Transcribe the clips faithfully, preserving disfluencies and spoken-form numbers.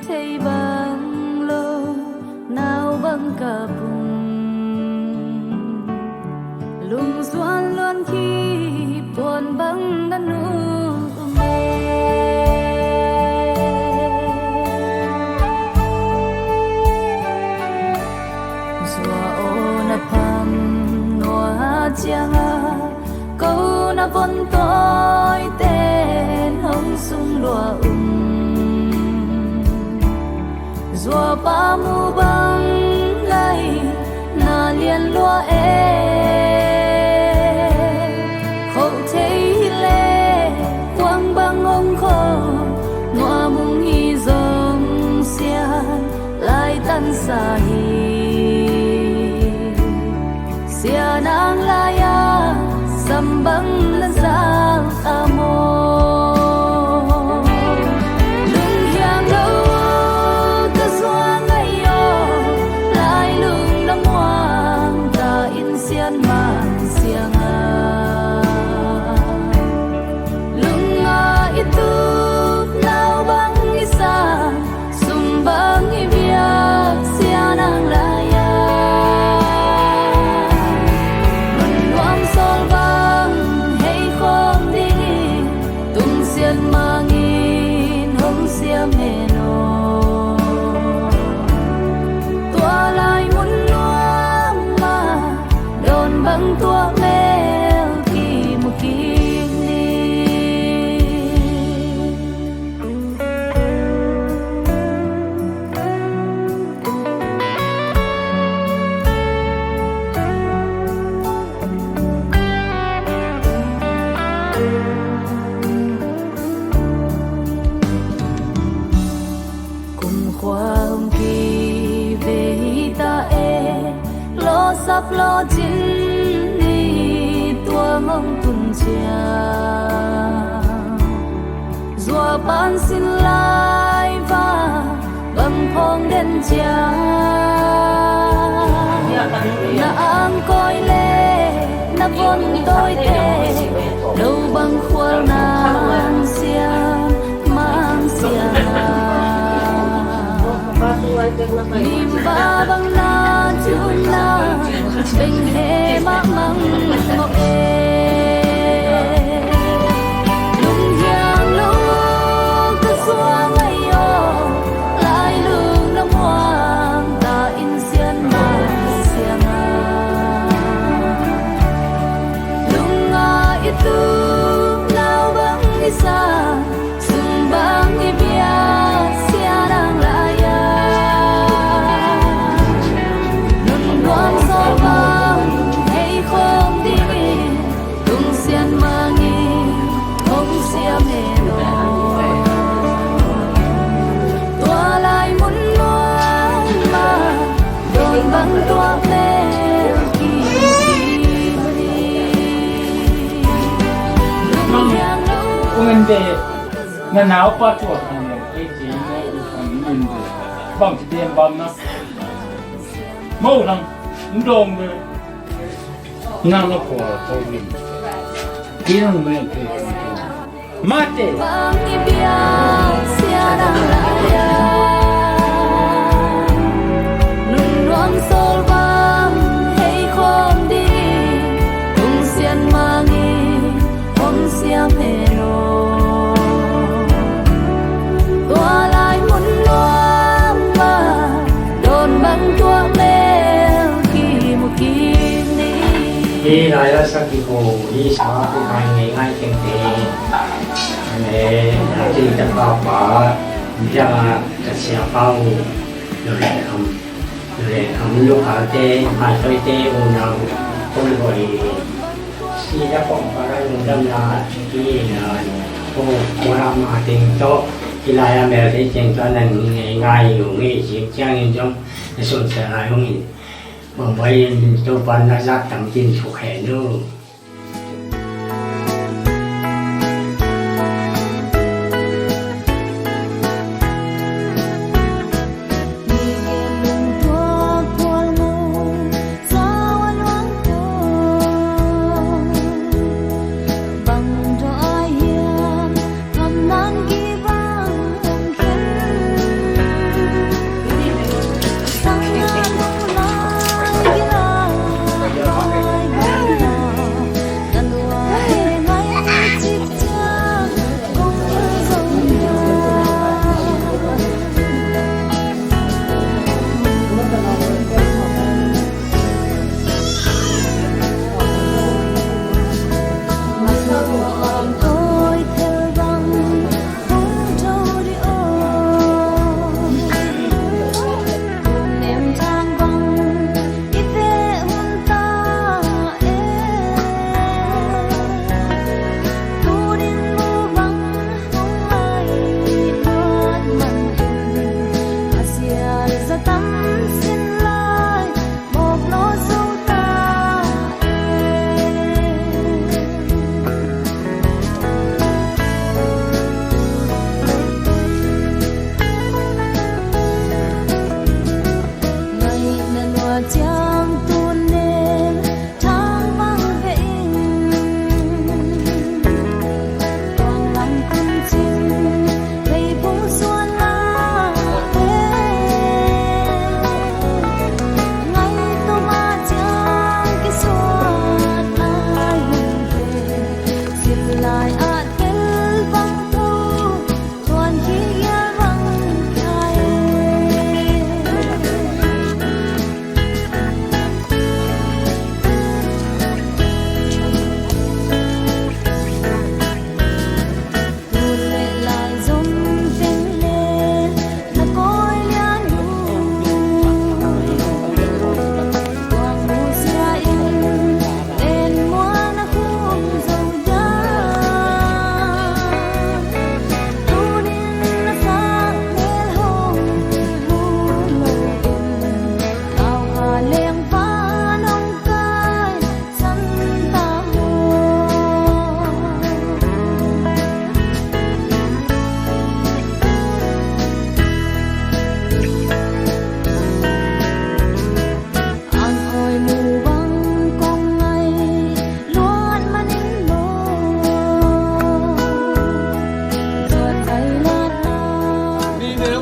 Thei bang lo, nau bang ka pung, lungzuan luan khi puan bang na nu um e. Zua aw na pham nua cianga, ko na von tawi ten hong sung lua um. Zua pa mu bang ngai na lian lua e. Khoh thei hi le kuang bang hong khoh, nua mung hi zong sian lai tansa hi. Sianang lai-a sam bang na zal a maw? Lunghiang lo ka zua ngai aw, lai lung na muang ta in sian mang sianga. Lunga i tup nau bang i sang, sum bang i biak sianang lai-a. Mun nuam sawl bang hei khawm dingin, tung sian mangin hong siam hen aw. Tua lai mun nuam mah, dawn bang tuah mel kimu kik ni. Kumkhua hong kive hi ta e, lawsap lawcin ni tuang hong tun ciang. Zua pan sin lai va bang phong den ciang. Na ang koi le na von tawi te, lo bang khual nang siam mang siam. Mimba bang na tun na beng he mah mang mawk e. Lunghiang lo ka suang ai aw, lai lung na muang ta in sian mang siang a. Lunga i tup nau bang i sang, sum bang i biak sianang lai-a. Nun nuam sawl bang hei khawm dingin, tung sian mangin hong siam hen aw. Tua lai mun nuam mah, dawn bang tuak mel kik ni. Lunghiang lo. Kong en ve, na naupa tuak ni, ei te na upan ni en ve. Bang ci tem bam na. Mo lang, ndong ve. Nang na ko ko ni. Ki nang me ke. Mate. Bang i biak sianang lai-a. Nun nuam sawl bang hei khawm ding, tung sian mangin hong siam hen aw. Tua lai mun nuam mah, dawn bang tuak mel kimu kik ni. Hi lai-a sa kiko, hi sa kiko, hi ngai teng te. Ane, a ti ta pa pa, biang a ta sia pa u, lo le am, lo le am lu ka te, ma toi te u na u, kong koi. Si da kong pa ra u dam na, ki na, ko, ko ra ma teng to, ki lai a mel te teng to nan ngai ngai u ngai si kiang in jong, sun sa lai u ngai. Bang bai in Topa na zat tam kin suk hen u.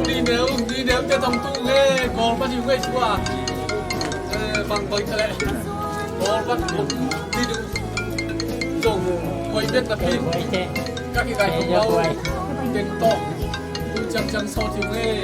Ni neu, ni neu te tong tung e, Kawl pan hi ngei tua. Eh, bang bang ta le. Kawl pan tung ni neu. Zong koi bet na pin. Ka kikai kong bau. Ten to. Tu ciang ciang so ti ngei.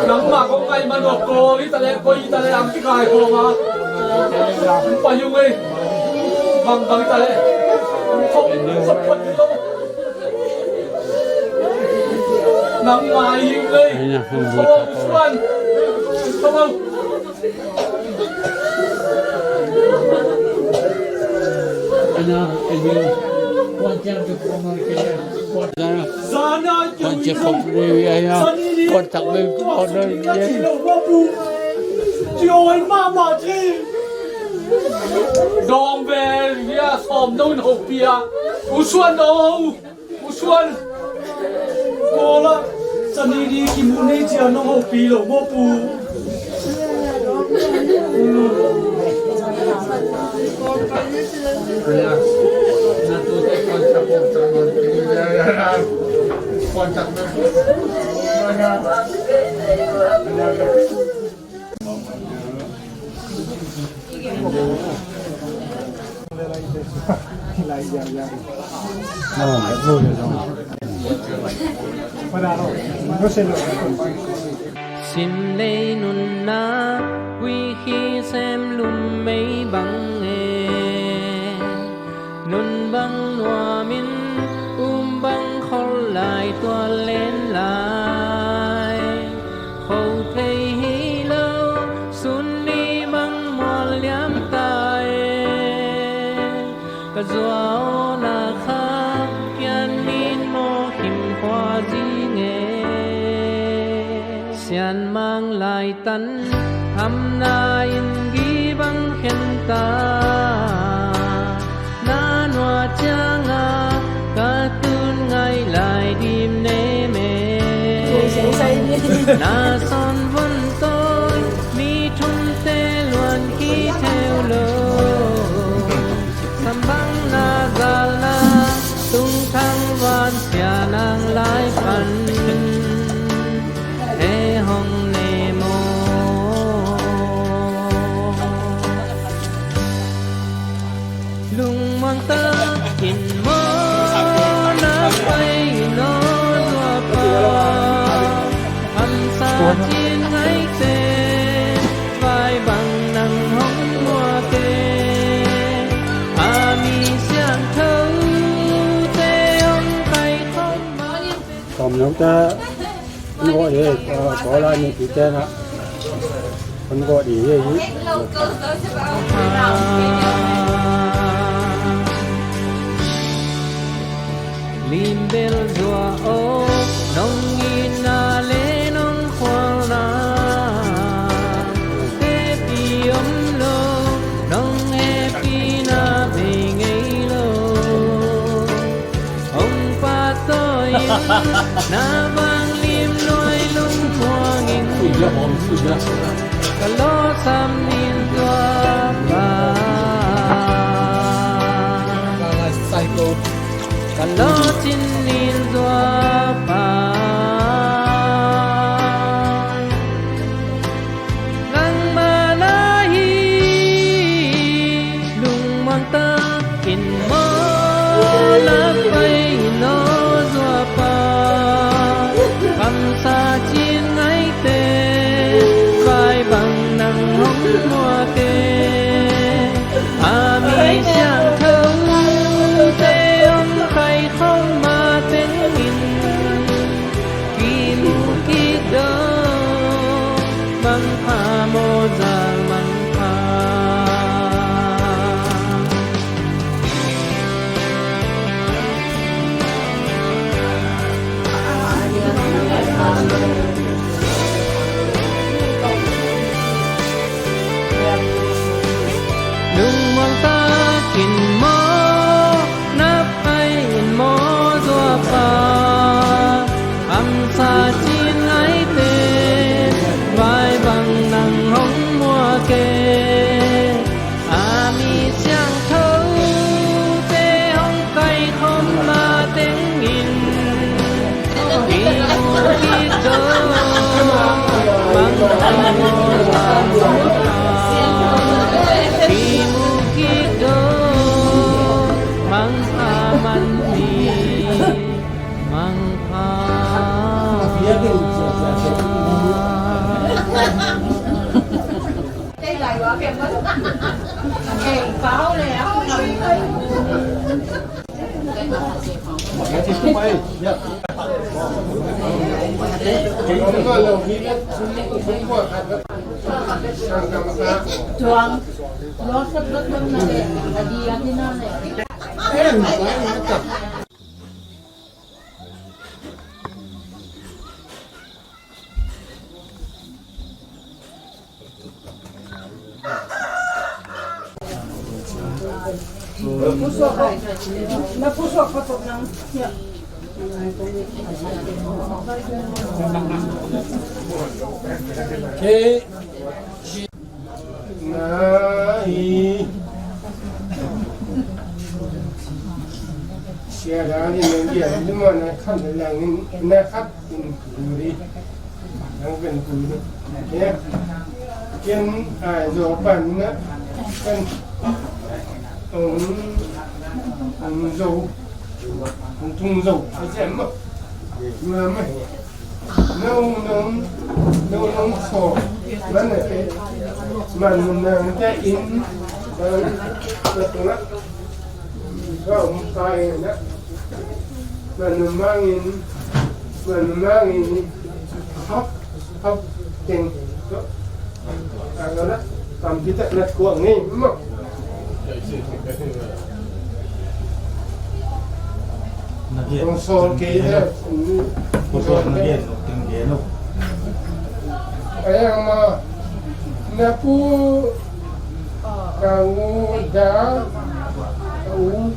Nangmah kong ngai man uh ko, i ta le, ko i ta le, ang ti kai ko ma. Pai ung ei. Bang bang i ta le. Ko, ko, ko, ko. Nangmah i ung ei. Ai na, hong bu ta ko. Suan. Ko, ko. Dawng ve hia, sawm dong in hopih a. U Suan aw. U Suan. Kawl ah Sunny Lee kimu ni ci a nong hopih lo maw pu? Sim lei nunna, wi khi sem lum mei bang e. Nun bang nuamin, um bang khol lai, tual len lai. Kho thei hi lo, sun li bang mual liam ta e. Ka zuau na kha, pian min maw khim khua zing e. Sian mang lai tan, hamna in gi bang khen ta. Na nua cianga, ka tun ngai lai dim ne me. Na son von toi, mi thum te luan ki theu lo. Sambang na gal na, tung thang van sia nang lai pan. E hong ne mo. Lungmuang takin mo na pai lo dua pa. Hamsa cin ngaite, vai bang nang hong muate. A mi siangtho te hong pai thong. Tom nong ta. An gawh dih, Kawl ah mipite na an gawh dih hi. Limbel zua o, nong itna le nong khualna tepi om lo, nong hehpihna bei ngei lo. Hong pahtawi in Na vang limnuai lungmuang in ka lawhsam nin zuapa. Ka lawhcin nin zuapa. Nangmah na hi lungmuang takin maw, na pai in aw zuapa. Kamsa cin ngaite vai bang nang hong muate. A mi siangthote hong kaikhawm matengin kimu kik dong. Mangpha maw, zal mangpha. Lungmuang takin maw, na pai in maw zuapa. Kamsa cin ngaite vai bang nang hong muate. A mi siangthote hong kaikhawm matengin kimu kik dong. Mangpha maw, zal mangpha. Kimu kik dong. Mangpha man hi. Mangpha. Kei na hi. Sia dan in na lian lima na khat na lang in na khat in kuri. Nang pen kuri. Ya. Ken ai zo pan na ken ong ong zo ong tung zo a siam ma. Ma ma he. No nong no nong so man na te man nang te in man na tung a. Ka om kai na. Manu mangin, manu mangin, hop, hop, teng, to. Agora, tam kita na kuang ni, mo. Kong sol ke na. Kong sol na gen, teng gen, no. Ayang ma, na pu, ka u, da, ka u.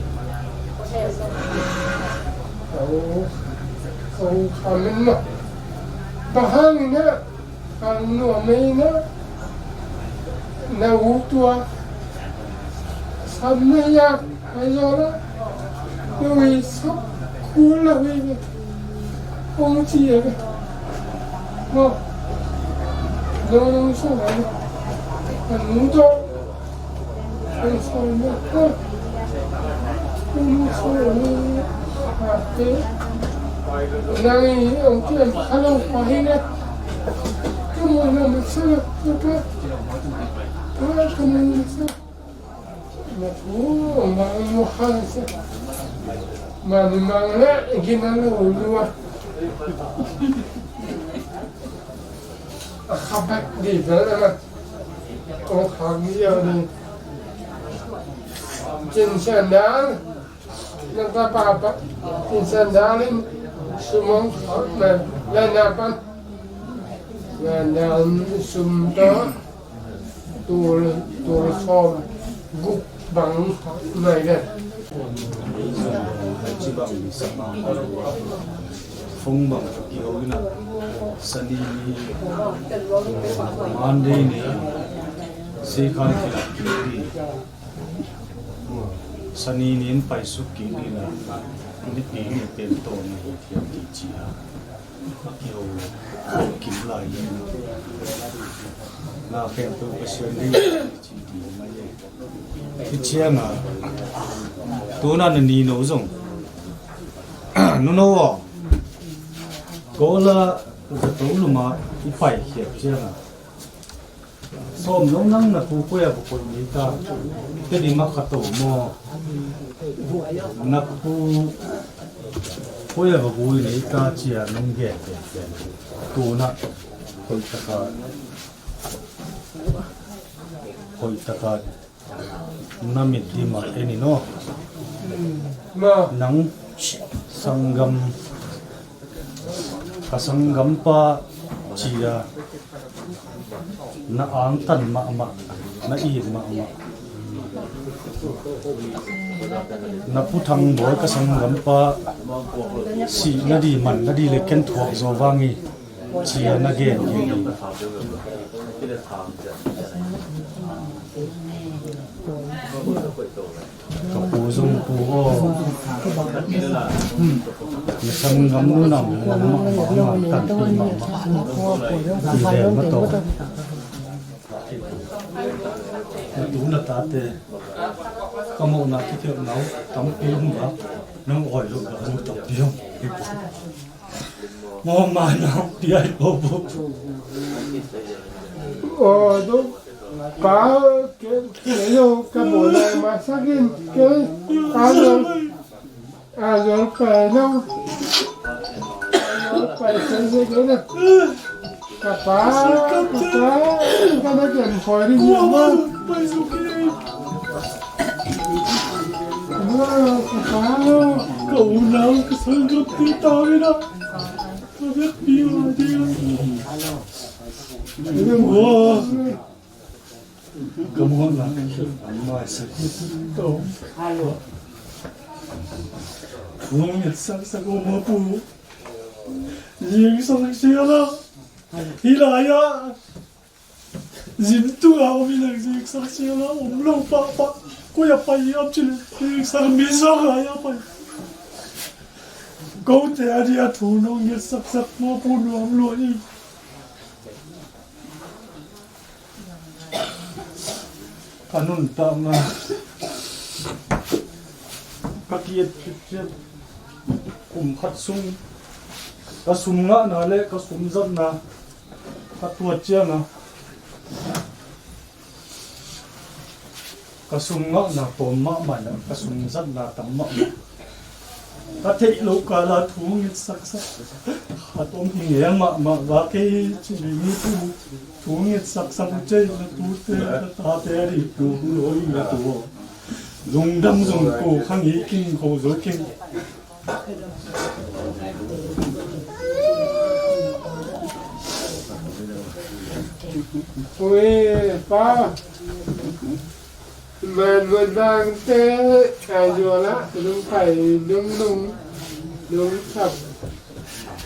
Amen ma. Bang hang ina, hang nuam ina, na u tua. Sam na yak, ai zo la. Nui sap kul la hui. Kong ci e. Mo. Nong nong so ai. Kan nu to. Kong khak ziau ni. Cin sian dal. Nang ka papa. Cin sian dal in sum hong khak na. Lai na pan. Lai na sum to. Tul, tul sawm guk bang khak na i ven. Kong bang kiho in ah, Sani ni, Monday ni, sikhan kilak kik ding. Sani ni in paisuk kik ding in ah, nipi ni pen tawh na hi thiam ding ci a, kiho kik lai in ah, na khempeuh Pasian ding ci ding mai e. Hi ciang a, tu-in ah na nino zong, nuno aw, Kawl ah zato lum ah i paikhiat ciang a, sawm lo nang na pu koi a va koih nei ta, Tedim ah khat om maw, na pu koi a va vui nei ta ci a nong gen penpen, tu-in ah hoih tak a, hoih tak a na mit dim ah en in aw. Nang sanggam, ka sanggampa ci a na angtan mahmah, na it mahmah. Na Pu Thang Bawi, ka sanggampa, sih nading man nading leh ken thuak zaw vang hi, ci a na gen hi. Ka pu zong pu aw, na sanggam nunau, nunau mahmah, tanpih mahmah. Hi ven mah tawh. Na tu na tate, ka mawhna kikhelh nau tampi om a, nang awi loh bang mu tampi om. Mawhna nau piai ko bu. Aw, tu pa, ke, ke lo ka mawhna masak in, ke, a lo. A zual pai lo. A zual pai sese kei na. Ka pa, ka pa, ka na kem khoi ding hi a. Ka pa lo. Ka unau, ka sanggam te ta ve na. Ka vet pi ma ding. Ka muanna ka khin a mai sak. Lungit saksak om a pu. Zingsak siala. Hi lai-ah zin tungah om hi leng zingsak siala om lo pahpah. Koi a pai hiam cih leh zingsak mi zong lai-ah pai. Kote a ding a thu nong nget saksak maw pu, nuam lua hi. Ka nuntakna ka ki-et khit ciang kum khat sung ka sum ngahna le ka sum zatna ka tuat ciang a, ka sum ngahna tawm mahmah in ah ka sum zatna tam mahmah. Ka theih loh kal a thu ngetsaksak a tom hi ngel mahmah va kei ci ding hi. Thu ngetsaksak uh cei na tute na tate a dih tu lo in na tu aw. Lungdam zong ko kha ngei king ko zo king. Ui pa. Manmun bangte a zuala lungpai nungnung nungsap.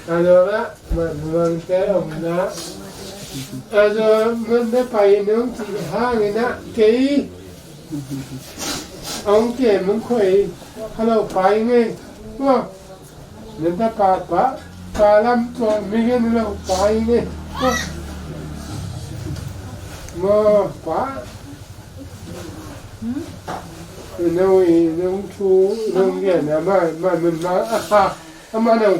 A zuala manmun bangte omna a zuala mun na pai nung ci hangina kei ong ke mung khoi halo pai ngei. Nanta pa pa pa lam tua mi gen lo pa i ne. Mo pa. No i no thu no gen ama ma ma ma a ha ama no.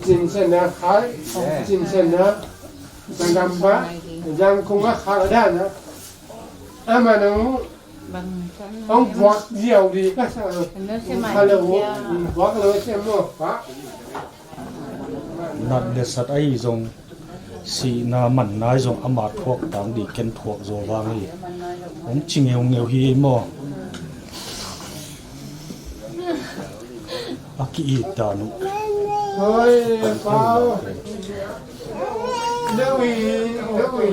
Cin sen na khai cin sen na sangam pa jang kung a khai da na ama no. Hong buak ziau ding ka sa lo. Hong buak lo se maw pa. Nat le sat ahi zong, sihna manna ahi zong ama thuak tang ding ken thuak zaw vang hi. Hong ci ngeungeu hi ei maw. A ki-it dan uh. Hoi pa. Lewi lewi.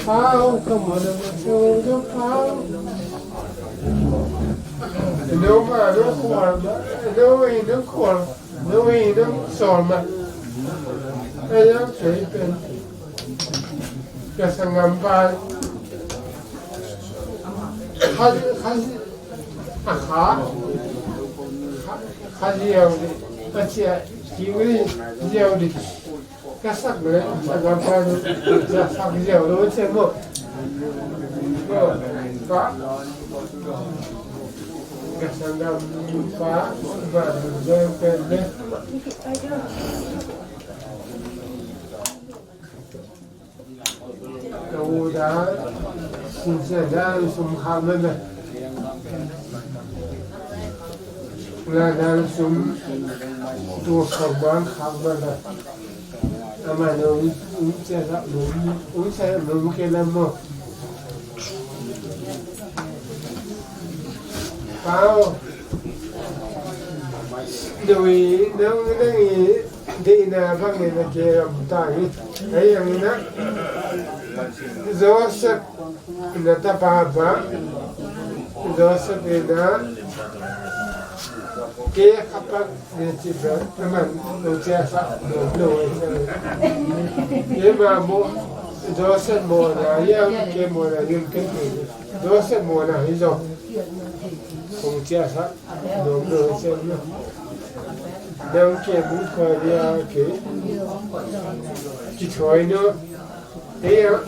Pau, come on, come on, Pau. No, ma, no, khual, no, no, khual, no, no, sawm, ma. Ai, ya, kei pen. Ka sanggam pa. Kha, kha, a kha. Kha, kha ziau di. A cia, kiwi ziau di. Ka sak le, sanggam pa di. Cia sak ziau lo cia mo. Mo, pa. Ka sanggam pa, ba, ba, ba, ba. Ka u da, sin sia da, sum khak man da. La da, sum, tu khak man, khak man da. Ama na, um, um, sia da, um, um, sia da, um, ke la mo. Pau. Dui, nang, nang i, deihna bang in a ke ram ta i. Ei, ang ina. Joseph, na tapa pa. Joseph ina. Ke khapak ne ci ba, aman, lo cia sa, lo, lo, ei sa. Ke ma mo, Joseph mo na, yang, ke mo na, yang, ke, ke. Joseph mo na, hi zo. Kong cia sa. Dong dong sem na. Dong ke bung kho dia ke. Ki thoi no. Hei a.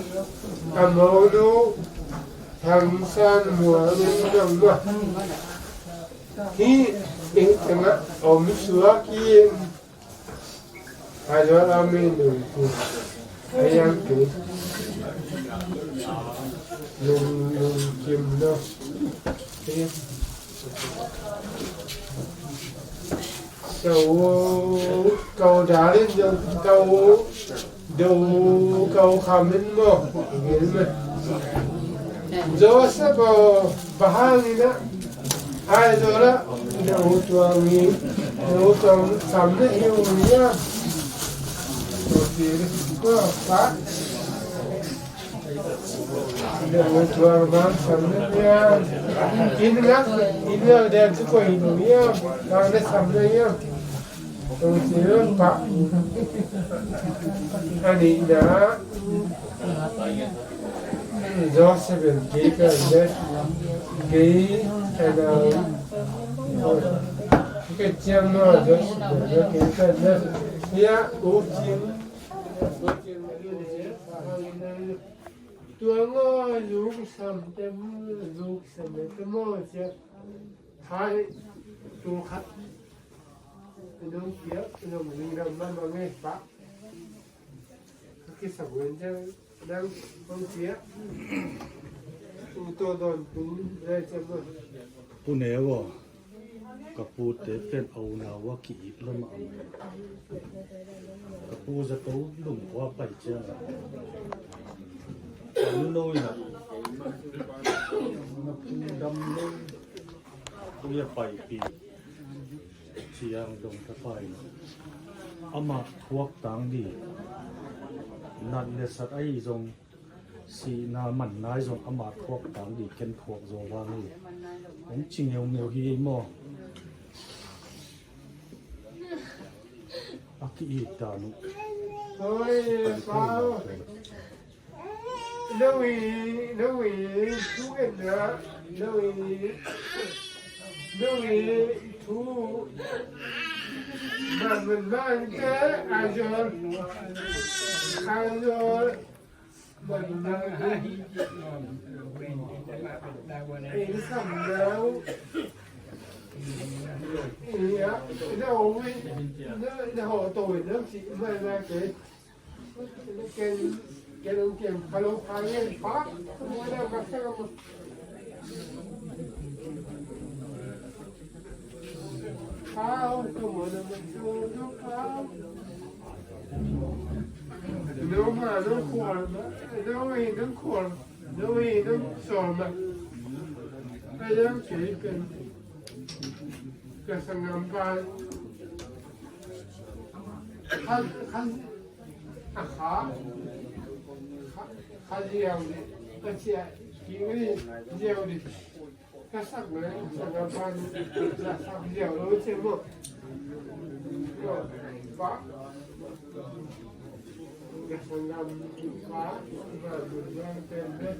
A mo no. Thang san mo no no no. Hi. Eng eng a. Om sua ki. Ai, Lord, amen. Ai, ang ke. Lung, lung, kim, no. Kau, kau dalin, kau, kau khamin mo. Joseph, oh, bahang ina. Ai, Zola, na u tuang hi, na u tuang sam na hi u ya. Ko ti ko pa. Na u tuang bang sam na ya. In la, in la de tu ko hi u ya. Bang na sam na ya. Ko ti pa. Ani na. Joseph in kei pen le, kei pen a, kei ciang no Joseph in le kei pen le, ya, u cing, u cing, tua ngo, lu sam te mu, lu sam te mu, cia, hai, tu khat, nong kia, nong ling ram ma ma ngai pa. Ka kisak wen ciang, nang hong cia. U to dawn tung lai ciang maw. Pu Neu aw, ka pute pen a unau a ki-it lua mahmah. Ka pu Za Ko lum khua pai ciang a, a nu no in a, na pu dam lo, pu ya paipih. Ciang dong tapa in ama thuak tang di, nat le sat ahi zong, sihna manna ahi zong ama thuak tang di, ken thuak zaw vang hi. Hong ci ngeungeu hi ei maw? A ki-it dan uh. Oi, pau. Nui, nui, thu ngen na, nui, nui, thu. Man, man, man, te, a zol, a zol. Man, man, ei, sam nau. Ia, na ho, na, na ho, to, na, si, mai, mai, ke. Ken, ken, ken, palo, palo, pa, mo na, ma, sa, mo. Pau, come on, come on, pau. No, ma, no, khual, ma. No, we, no, khual. No, we, no, sawm, ma. Ai, ang kei pen. Ka sanggam pa. Khan, khan. A kha. Kha. Ka ziau ni, ka ciah kik ni, ziau ni. Ka sak le, ka sak a pan, ka sak ziau lo ci maw. Pa, ka sanggam pa, ka sanggam pen le.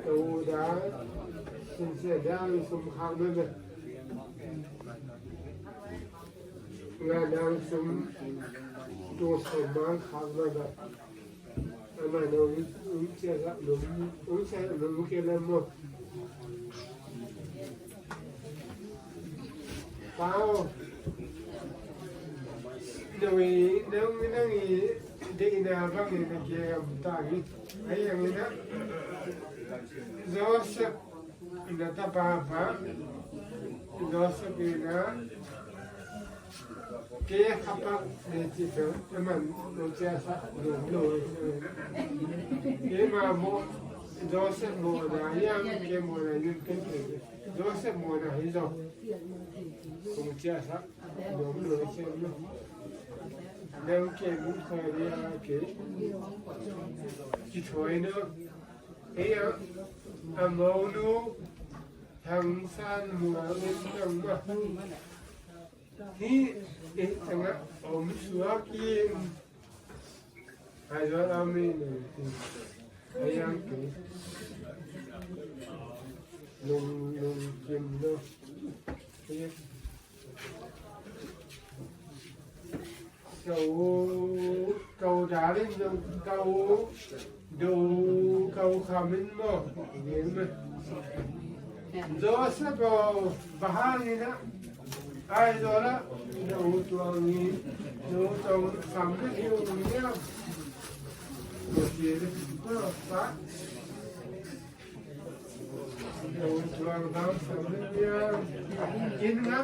Tau da, sin sia da, sum khak na da. Nga da sum, tu sum ma khak na da. Ama no, um sia da, um sia da, um ke la mo. Pau. Nang i, nang, nang i, deihna bangin na kiam ta hi. Ahi hangin ah, Joseph in ah tapa pa, Joseph in ah, ke khapa ne ci peuh, aman, no cia sa, no, no, ke ma mo, Joseph mo na hiam, ke mo na yun ke, Joseph mo na hi zo. Kong ciahsak nuam lua ciang lo. Nang ke mun kha ria ke. Ci thuai no. Hei a, a monu Thang San Muang in nang ma. Hi, eh, tanga om suak in. Hai zual a mi ne ti. Hai yang ti. Lung, lung kim lo. Kau, kau darin dong, kau do, kau khamin mo. Joseph, oh, bahang ina. Ai, Zola, na u tuang ni, na u tuang sam na hi u ni a. Ko si le, ko pa. Na u tuang bang sam na hi a. In na,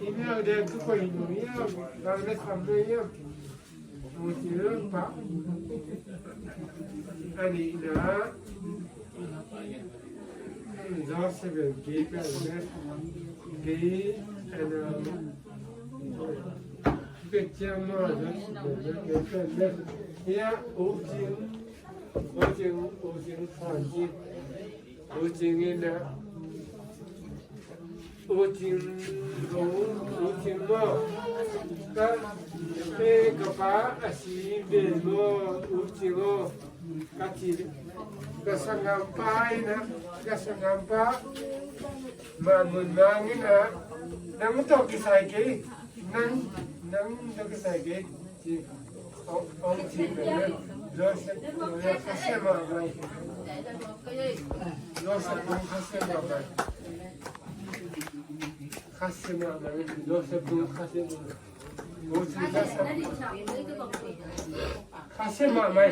in na de tu ko hi u ni a. Bang na sam na hi a. Mu ci lun pa. A nihna Joseph in kei pen le, kei, a, kei ciang maw Joseph in le, kei pen le. Hia, U Cing, U Cing, U Cing Phan Cing. U Cing in a, U Cing, U, U Cing maw. Ka, eh, ka pa a si ve maw, U Cing aw. Ka ci, ka sanggampa in a, ka sanggampa. Mah mun mang in a, nang tawh kisai kei, nang, nang tawh kisai kei. Ci, ong, ong ci pen le, Joseph, Joseph khasia mahmah. Joseph khasia mahmah. Khasia mahmah, Joseph khasia mahmah. Joseph khasia mahmah. Khasia mahmah.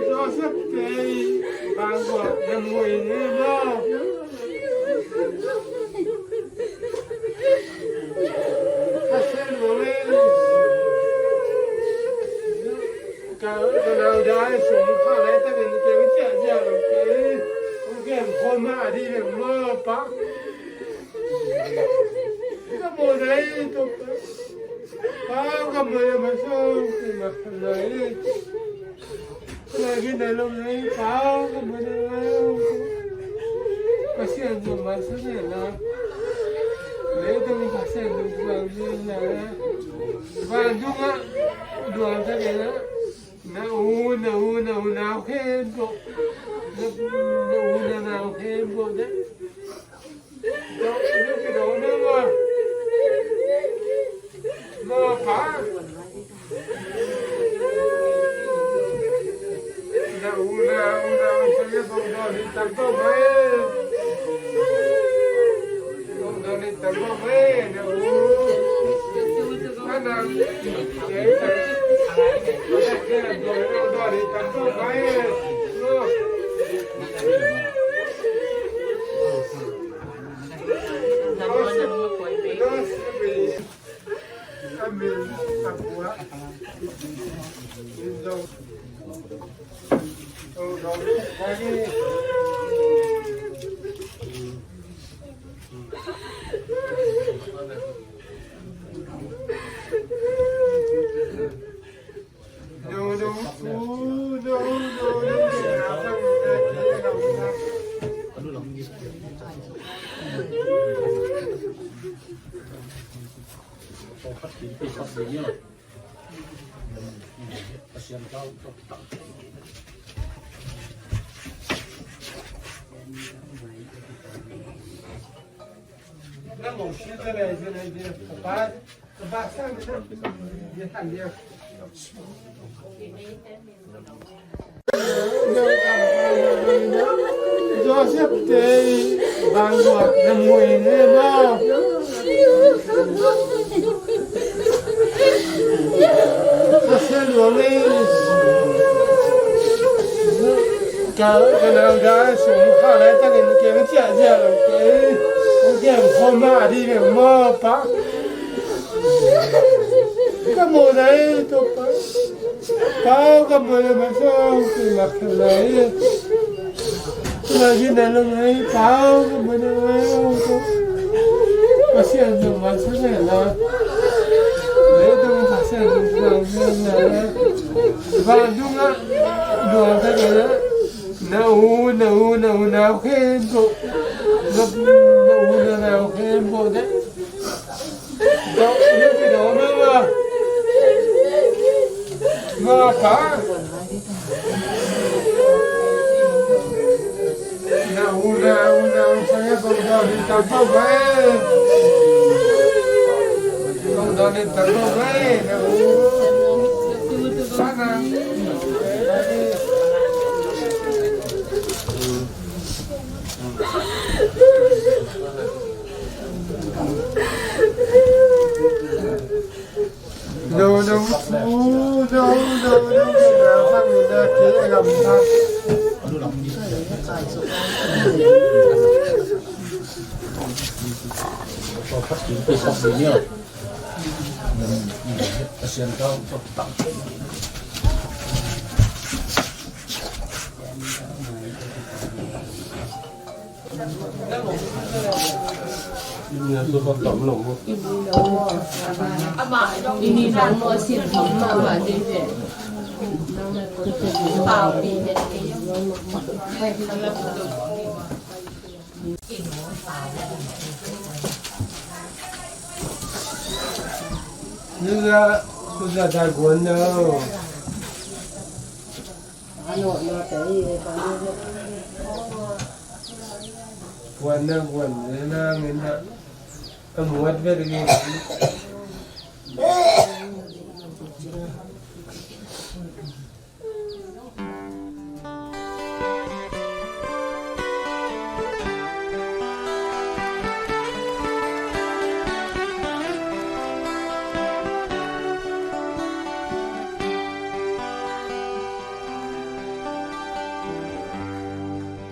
Joseph te i bang guak na mui ni maw. Ka sen lo le. Ka nau dai sung kha lai takin kei ciah ciah lo kei. Kong kem khawm a dih leng maw pa. Ka maw dai tawh pa. Pa ka maw dai ma sung kei ma lai. Ka lai kei dai lo lai pa ka maw dai lai. Pasian zong ma sa ne la. Leitang Pasian zong ma sa ne la. Van zong a duang ta ne la. Na u, na u, na u, na u khempeuh. Na, na u, na nau khempeuh te. Dawh, dawh, dawh, dawh, dawh. Dawh, pa. Na u, na u, na u, sa ya dawh, dawh, dawh, dawh, dawh. Joseph te bang luat na mu in he maw. Ka sia luang ei. Ka, ka nau dai sung kha lai takin kei ka ciah ciah lo kei. Kong kem khawm a dih leng maw pa. Ka maw dai tawh pa. Pau ka maw dai ma sung kei ma lai. Lai kei dai lo lai pau ka maw dai ma sung. Pasian zong ma sa ne la. Leitang Pasian zong ma sa ne la. Van zong a duang ta ne la. Na u, na u, na u, na u khempeuh. Na, na u, na nau khempeuh te. Dawh, dawh, dawh, dawh, dawh. Dawh, pa. Na u, na u, na u, sa ya dawh, dawh, dawh, dawh, dawh. Dawh, dawh, dawh, dawh, dawh, na u. Pa na. No, no, no, no, no, no, no. Nila, nila dai guan no. Guan na, guan na, ngin na. Ka muat ve de.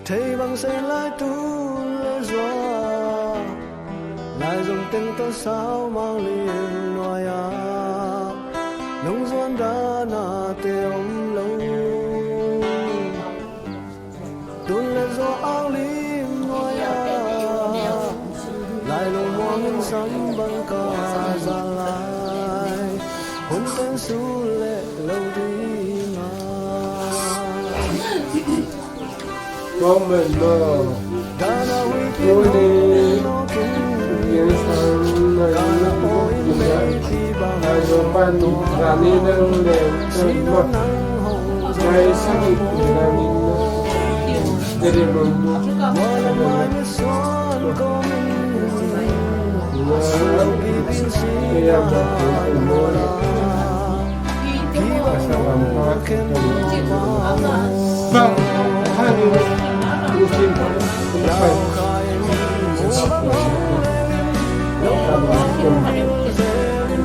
Thei bang sei lai tu le zua, lai zong teng tawh sau mang lin nuai-a, nung zua Dana te om lo. Tun le zo ang lim nuai a, lai lo muang in sam bang ka za lai. Hun ten su le lo ding a. Government no. Tuni Vientiane sang na ina ina ina ina ina zani nang le tun no. Nai sang ina ina ina ina ina ina ina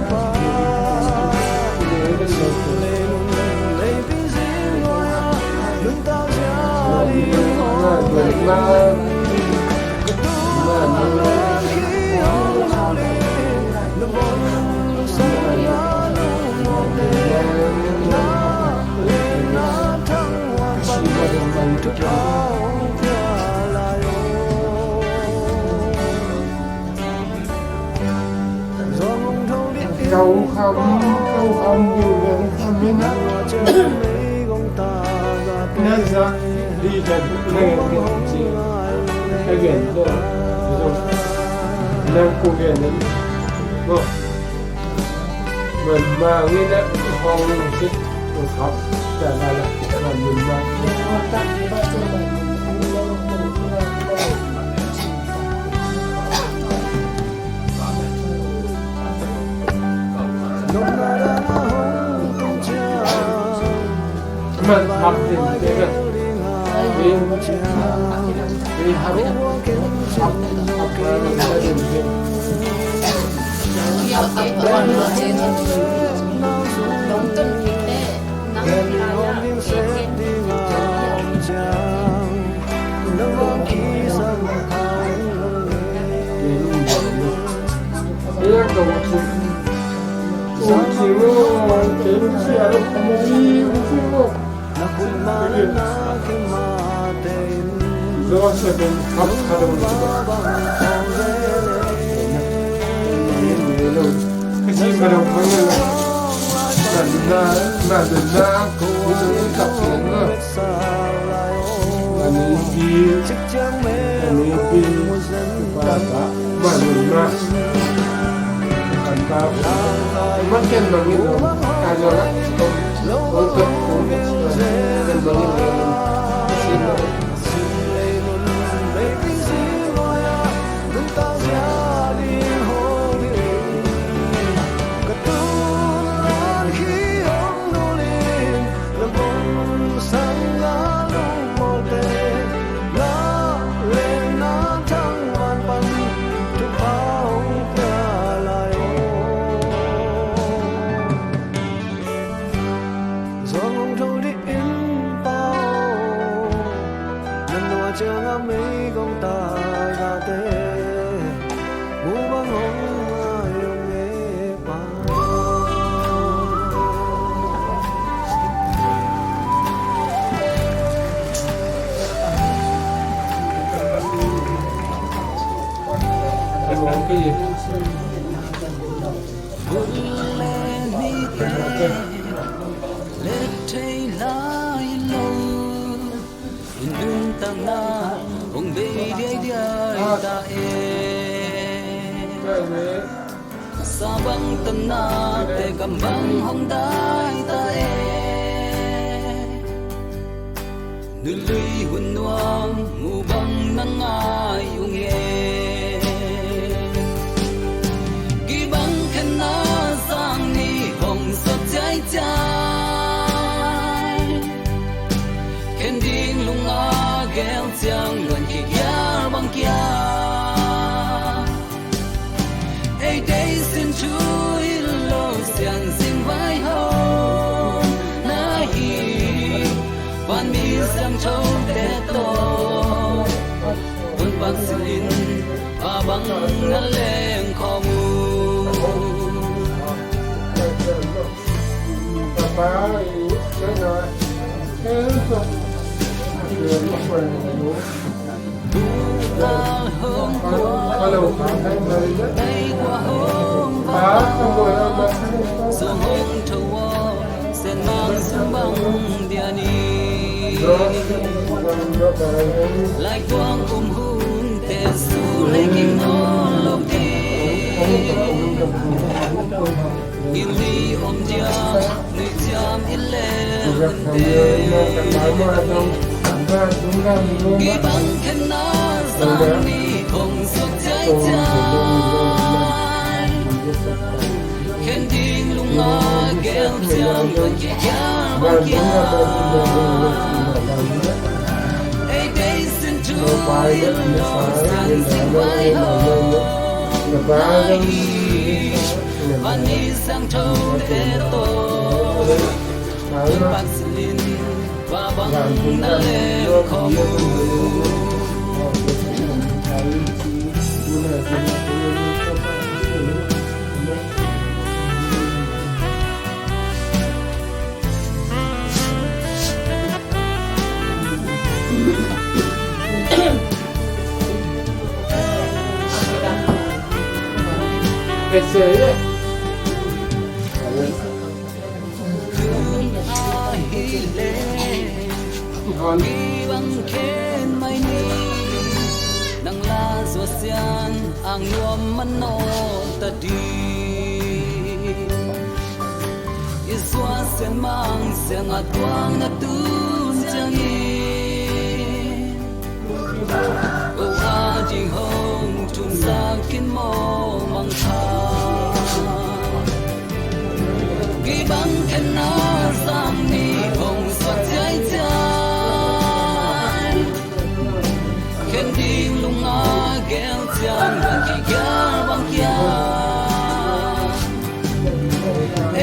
ina Kau kham, kau kham, kau kham, kau kham, na zak di dan na gen gen ci. Ka gen ko. Nang ku gen ko. Man ma ngi na hong sit ko khap. Ja la la. Man mun ma. Zong hong tho dih in Pa aw, na nua ciang a meigong taizate mu bang hong ngai ung e Pa. Bul le nite let thei lai lo, i nuntakna hong bei diaidiai ta e. Sa bang tanate kam bang hong dai ta e. Nului hun nuam mu bang na ngai ung e. Gei bang khen na sang ni hong sot ciaicia. Khen ding lung a gel ciang luan kigiar bang kia. Ei dei sin thu hi lo sian sing vai ho na hi. Van mi siangtho te tawh hun pan sin in a bang na leng khawng uh. Lai tuang um hun te su lei king nawn lo ding. Gil li om diam, nui ciam i lel hun te. Gibang khen na zang ni hong suak ciai ciai. Khen ding lung a gel ciang, bang kigial bang kigial. Ei dei sin thu i lo sian sing vai ho. Na hi van ni siangtho te tawh. Hun pak silin, va bang na leng khawm uh. Kibang khen mai ni, nang la zuasian ang nuam man nawn ta ding. I zuasian mang siang a tuang na tun ciangin, ko a ding hong tun sakin maw mang kha. Kibang khen na zang ni hong suak ciai ciai. Khen ding lung a gel ciang, bang kigial bang kigial.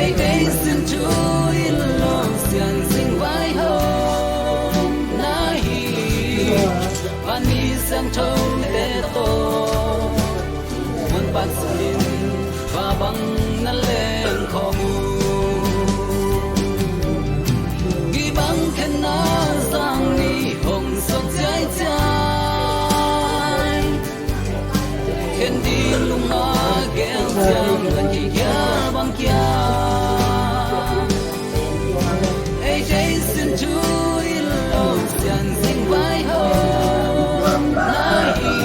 Ei dei sin thu i lo sian sing vai ho. Na hi van ni siangtho te tawh. Hun pak silin, va bang na leng khawm uh. Kibang khen na zang ni hong suak ciai ciai. Khen ding lung a gel ciang, bang kigial bang kigial. Ei dei sin thu i lo sian sing vai ho. Na hi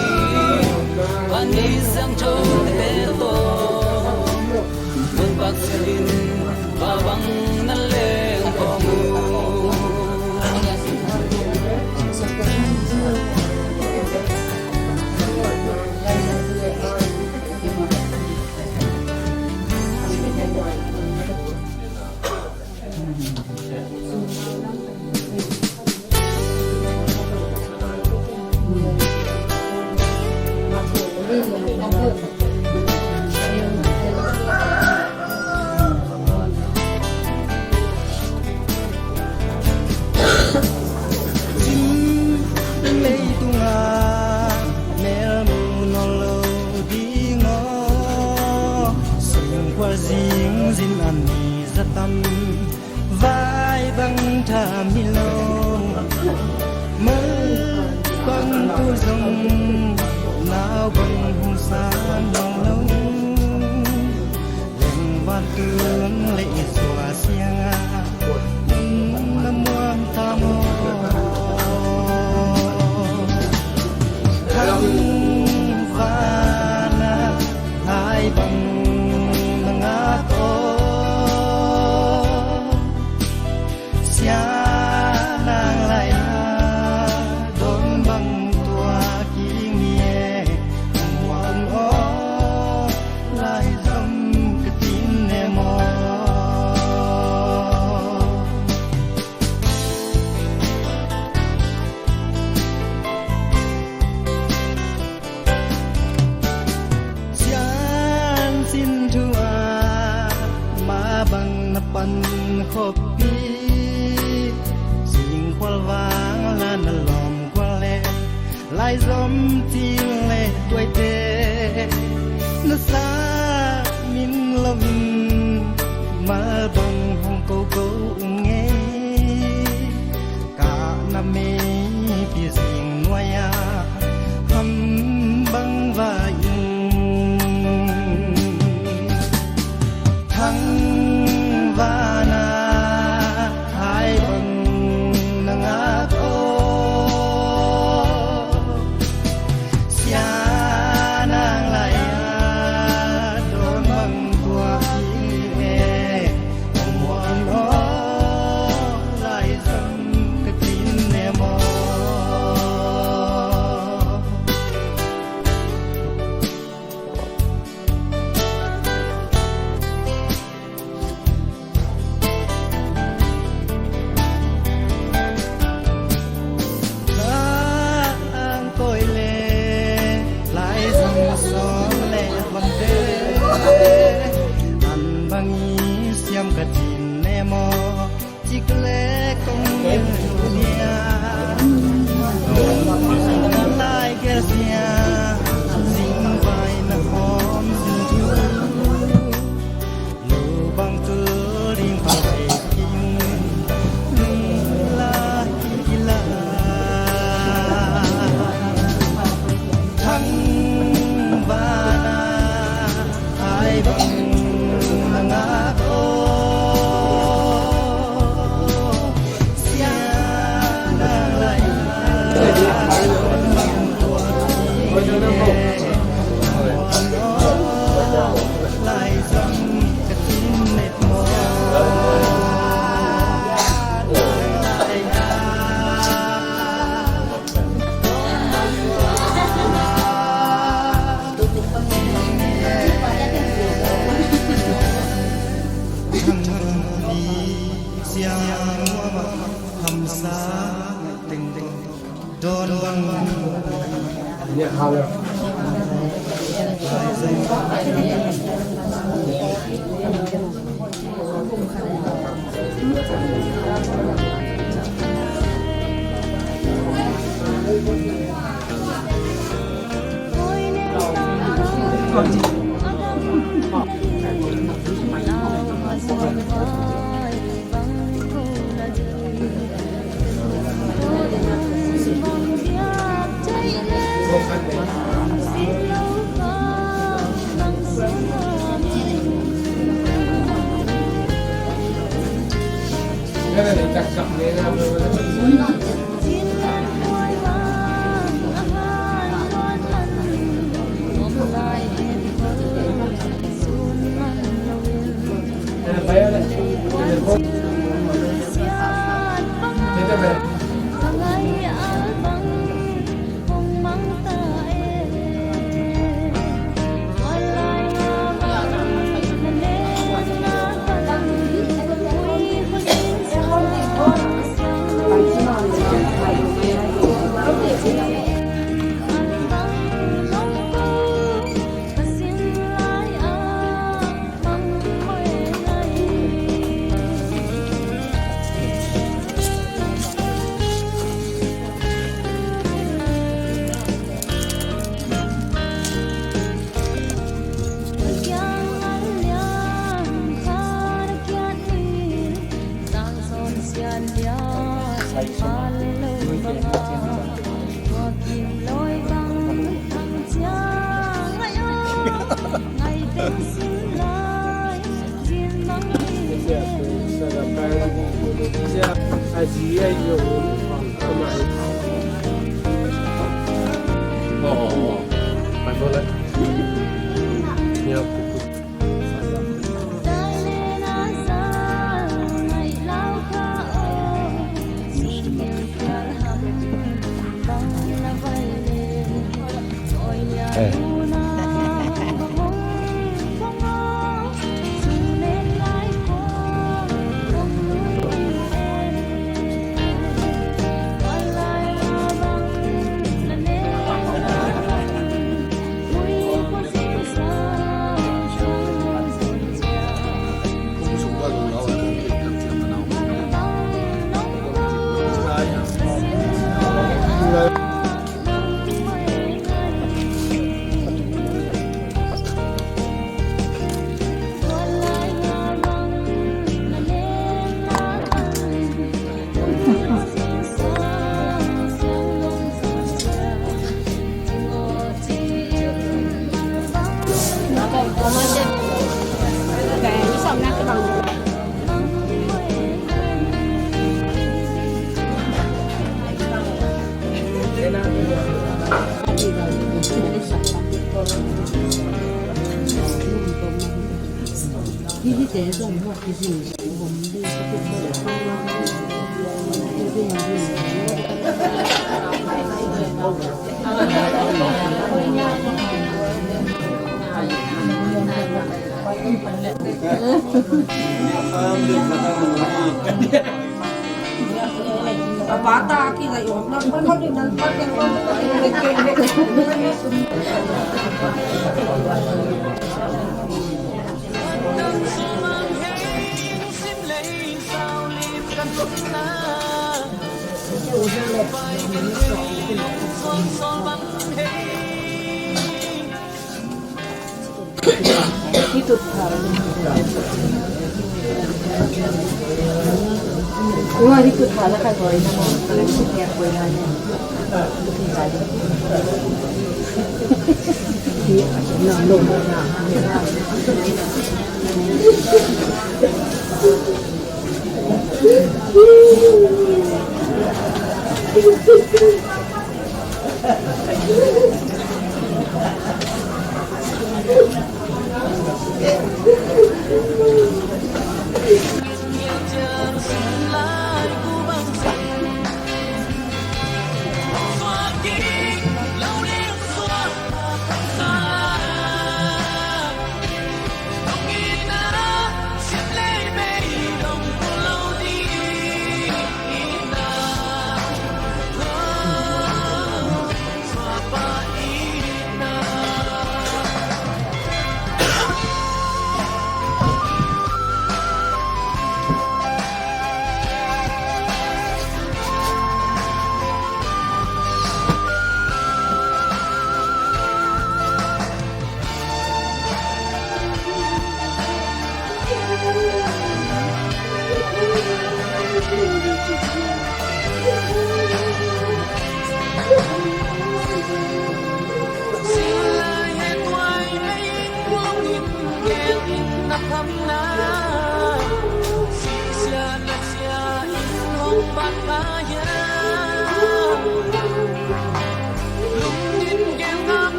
van ni siangtho te tawh. Hun pak silin, va bang na leng khawm uh. Cin leitungah mel mu nawn lo ding aw, singkual zingzin a mi za tam. Vai bang tham hi lo, mal bang tu zong, nau bang hong san nawn lo. Leng van tung leh i sua siangah, na muang ta maw? Thang vanah lai bang na ngak aw. Sia nang lai-ah dawn bang tua kingin muang aw, lai zong ka cin ne maw? Siansin thu ah mah bang na pan khop hi. Singkhual vang la na lawm khual le, laizom cing le tuaite na sa min loin, mal bang hong ko ko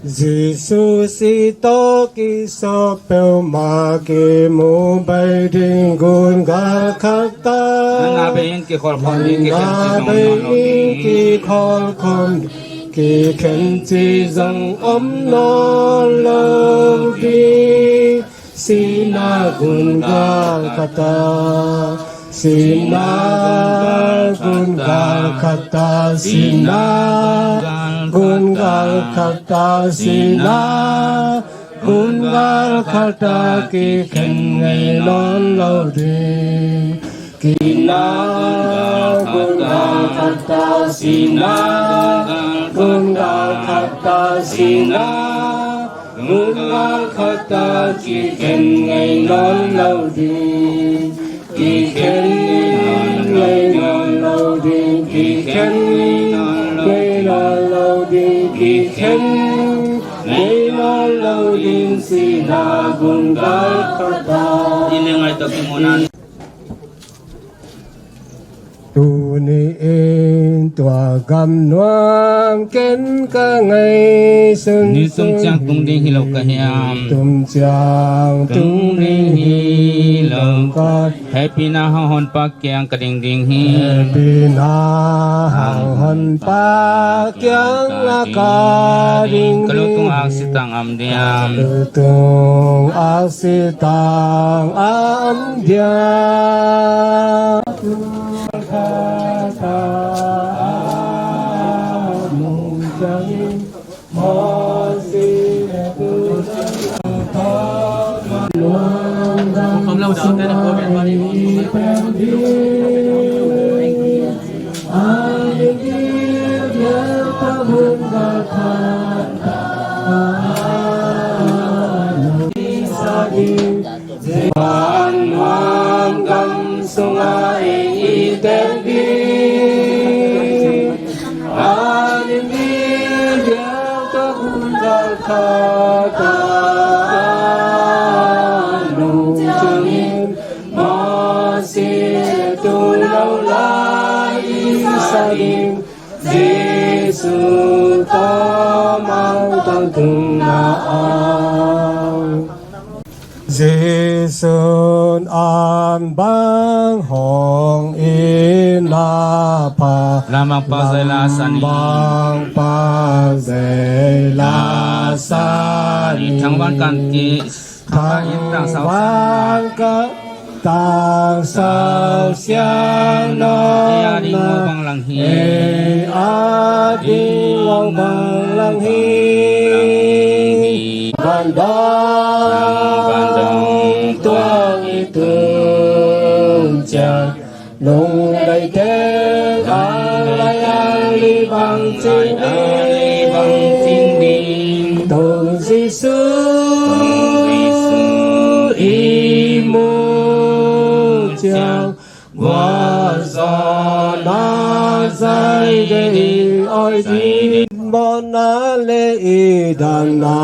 Jesu si tawh kisawp peuhmah kimu bai ding gun galkhat ta. Nang na bei in kikholh khawm ding, kikhen ci zong om nawn lo ding. Sihna gun galkhat ta, sihna gun galkhat ta, sihna gun galkhat ta, sihna gun galkhat ta, kikhen ngei nawn lo ding. Sihna gun galkhat ta, sihna gun galkhat ta, sihna gun galkhat ta, kikhen ngei nawn lo ding. Kikhen ngei nawn lo ding, kikhen ngei nawn lo ding, kikhen ngei nawn lo ding, sihna gun galkhat ta. I liang ai tak i munan. Tuni-in tua gam nuam ken ka ngaihsun. Ni tum ciang tung ding hi lo ka hiam? Tum ciang tung ding hi lo ka. Hehpihna hang Honpa kiang ka ding ding hi. Hehpihna hang Honpa kiang a ka ding ding. Ka lutung aksi tang a om diam? Ka lutung aksi tang a om diam? Van nuam gam sungah ei i tel ding. A lim i biak tawh hun galkhat a nung ciangin Mawsi tu lo lai i sa ding. Jesu tawh mangtang tungna ah. Jesu'n an bang hong in a pha. Lam bang pha zai la sa ni. Lam bang pha zai la sa ni. Thangvan kan ki. Thangvan kan tang sau siang nawn na. Ei a ding lo bang lang hi. Ei a ding lo bang lang hi. Van dong, van dong tuang i tun ciang. Lungdai teng a lai a li bang cing ding. Tung Jesu i muh ciang. Gualzawhna zai dei i awi ding. Mawhna le i danna.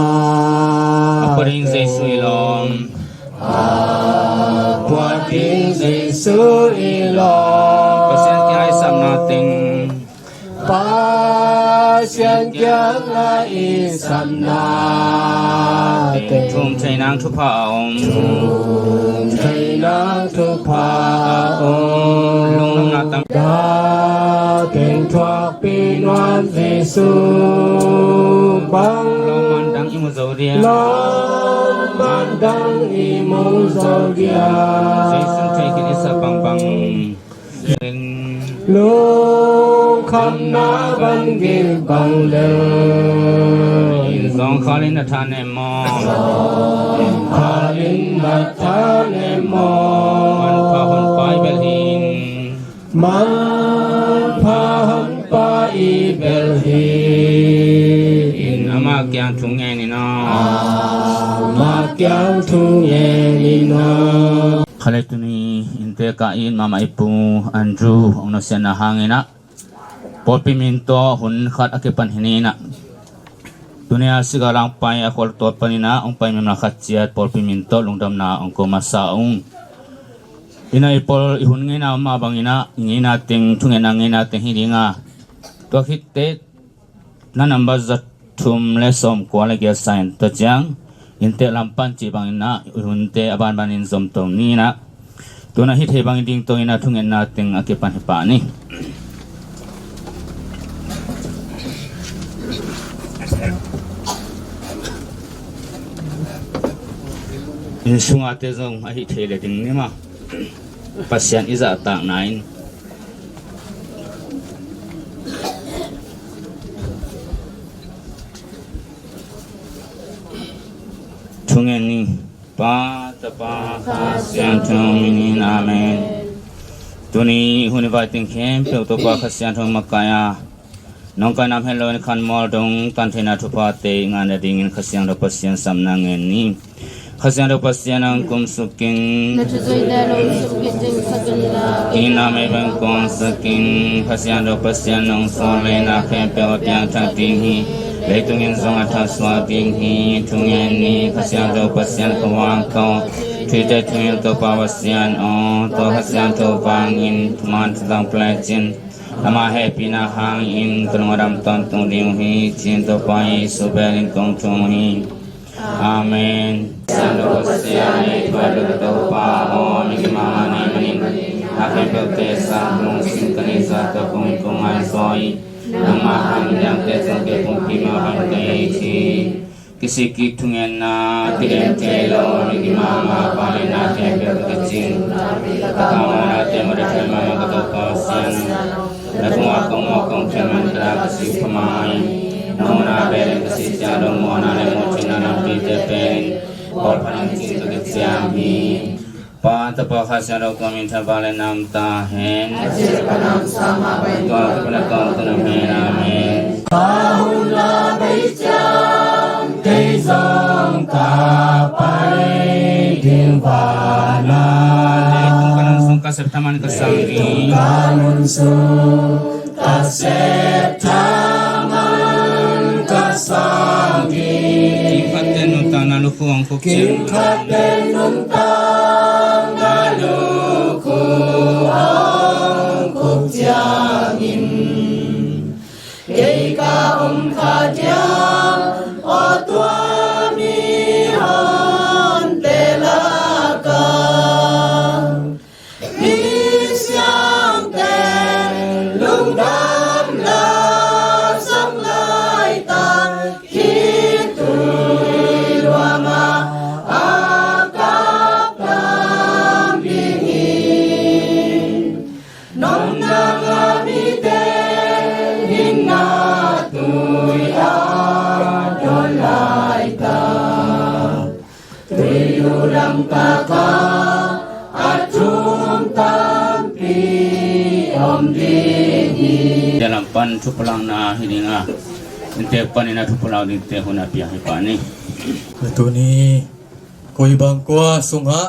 A pua ding Jesu i lawm. A pua ding Jesu i lawm. Pasian kiang i sapna teng. Pasian kiang i sapna teng. Thum thei nang thupha a om. Thum thei nang thupha a om. Lungnopna tam. Da teng thuakpih nuam Jesu bang. Lawmman dang i mu zo dia. Lawmman dang i mu zo dia. Jesu thei khin i sa bangbang. Lungkhamna van gil bang lel. Zawngkhal in na tha nem maw? Zawngkhal in na tha nem maw? Manpha Honpa i bel hi in. Manpha Honpa i bel hi in. Amah kiang thu ngen in aw. Amah kiang thu ngen in aw. Khalei tuni innte ka it mahmah i pu Andrew hong nusiatna hangin ah pawlpi min tawh hun khat a kipan hi ni in ah. Tuni a sika langpai a khualtawl panin ah hong pai mimla khat ciat pawlpi min tawh lungdamna hong ko masa ung. Inn ah i pawl i hun ngeina mah bangin ah i ngeina teng, thungetna ngeina teng hi ding a, tua khit teh na nambat za thum le sawmkua le giat sa in, tua ciang innte lam pan cih bangin ah i hunte a banbanin zom to ni in ah. Tun ah hih thei bangin ding to in ah thungetna teng a kipan hi pah ni. Inn sungate zong a hih thei le ding ni maw? Pasian i zahtakna in. Thungen ni. Pa, Tapa, Kha Siangtho min in, amen. Tuni hun i vai teng khempeuh Topa Kha Siangtho makaih a, nawngkaina om het loin khanmual dong tan theihna thuphate i ngah nadingin Kha Siangtho Pasian sapna ngen ni. Kha Siangtho Pasian, nang kum suk in. Na thuzuihna nong suk khit ding sak in la. Hihna mei bang kuang sak in. Kha Siangtho Pasian, nong sawlna khempeuh a piangthak ding hi. Leitung in zong a thaksuak ding hi. Thungen ni. Kha Siangtho Pasian, ka vang ko. Thite thungil Topa Pasian aw, tua Kha Siangtho vangin thuman thutang plecin ama hehpihna hangin ka lung a dam tawntung ding uh hi, ci-in Topa Jesu belin kong thum uh hi. Amen. Siangtho Pasian, ei thuai lo Topa aw, na gim mahmah na hih manin na khempeuhte sang lungsim ka neih zah tawh kong it kong ngai zaw hi. Nangmah hangin midangte zong kei pumpi mah bang ka it hi. Kisik kik, thugenna, kidem thei lo, na gim mahmah pa le na khempeuh ka cing. Ka kamna te mawh ding thei mahmah ka Topa Pasian aw, na tungah kong mawh kong thei man ka dah ka sik pha mai. Na mawhna belin ka sik ciang dong mawhna le mawh theihna lampite pen bawl pha ning ci-in ka kiciam hi. Pa, Tapa, Kha Siangtho Kua min thang vang le nam ta hen. Tua ka pana tawntung nam hen. Amen. Ka hun la bei ciang kei zong ka pai ding vanah. Leitung ka nun sung ka sep thaman ka sang hi. Ka nun sung ka sep thaman ka sang hi. Kimkhat pen nuntakna lukhu hong khup ciangin. Kimkhat pen nuntakna lukhu hong khup ciangin, kei ka om kha diam aw tua mihonte lakah. Mi siangtho lungdam la sak laitak, khitui luangah a kap dam ding hi. Nong nang a mite hinna tui a dawn laitak, tui lu lamkaka a thum tampi om ding hi. Tua lam pan thupulakna hi ding a, inntek panin a thupulak dingte hun a piang hi pah ni. Tuni Khuibang khua sungah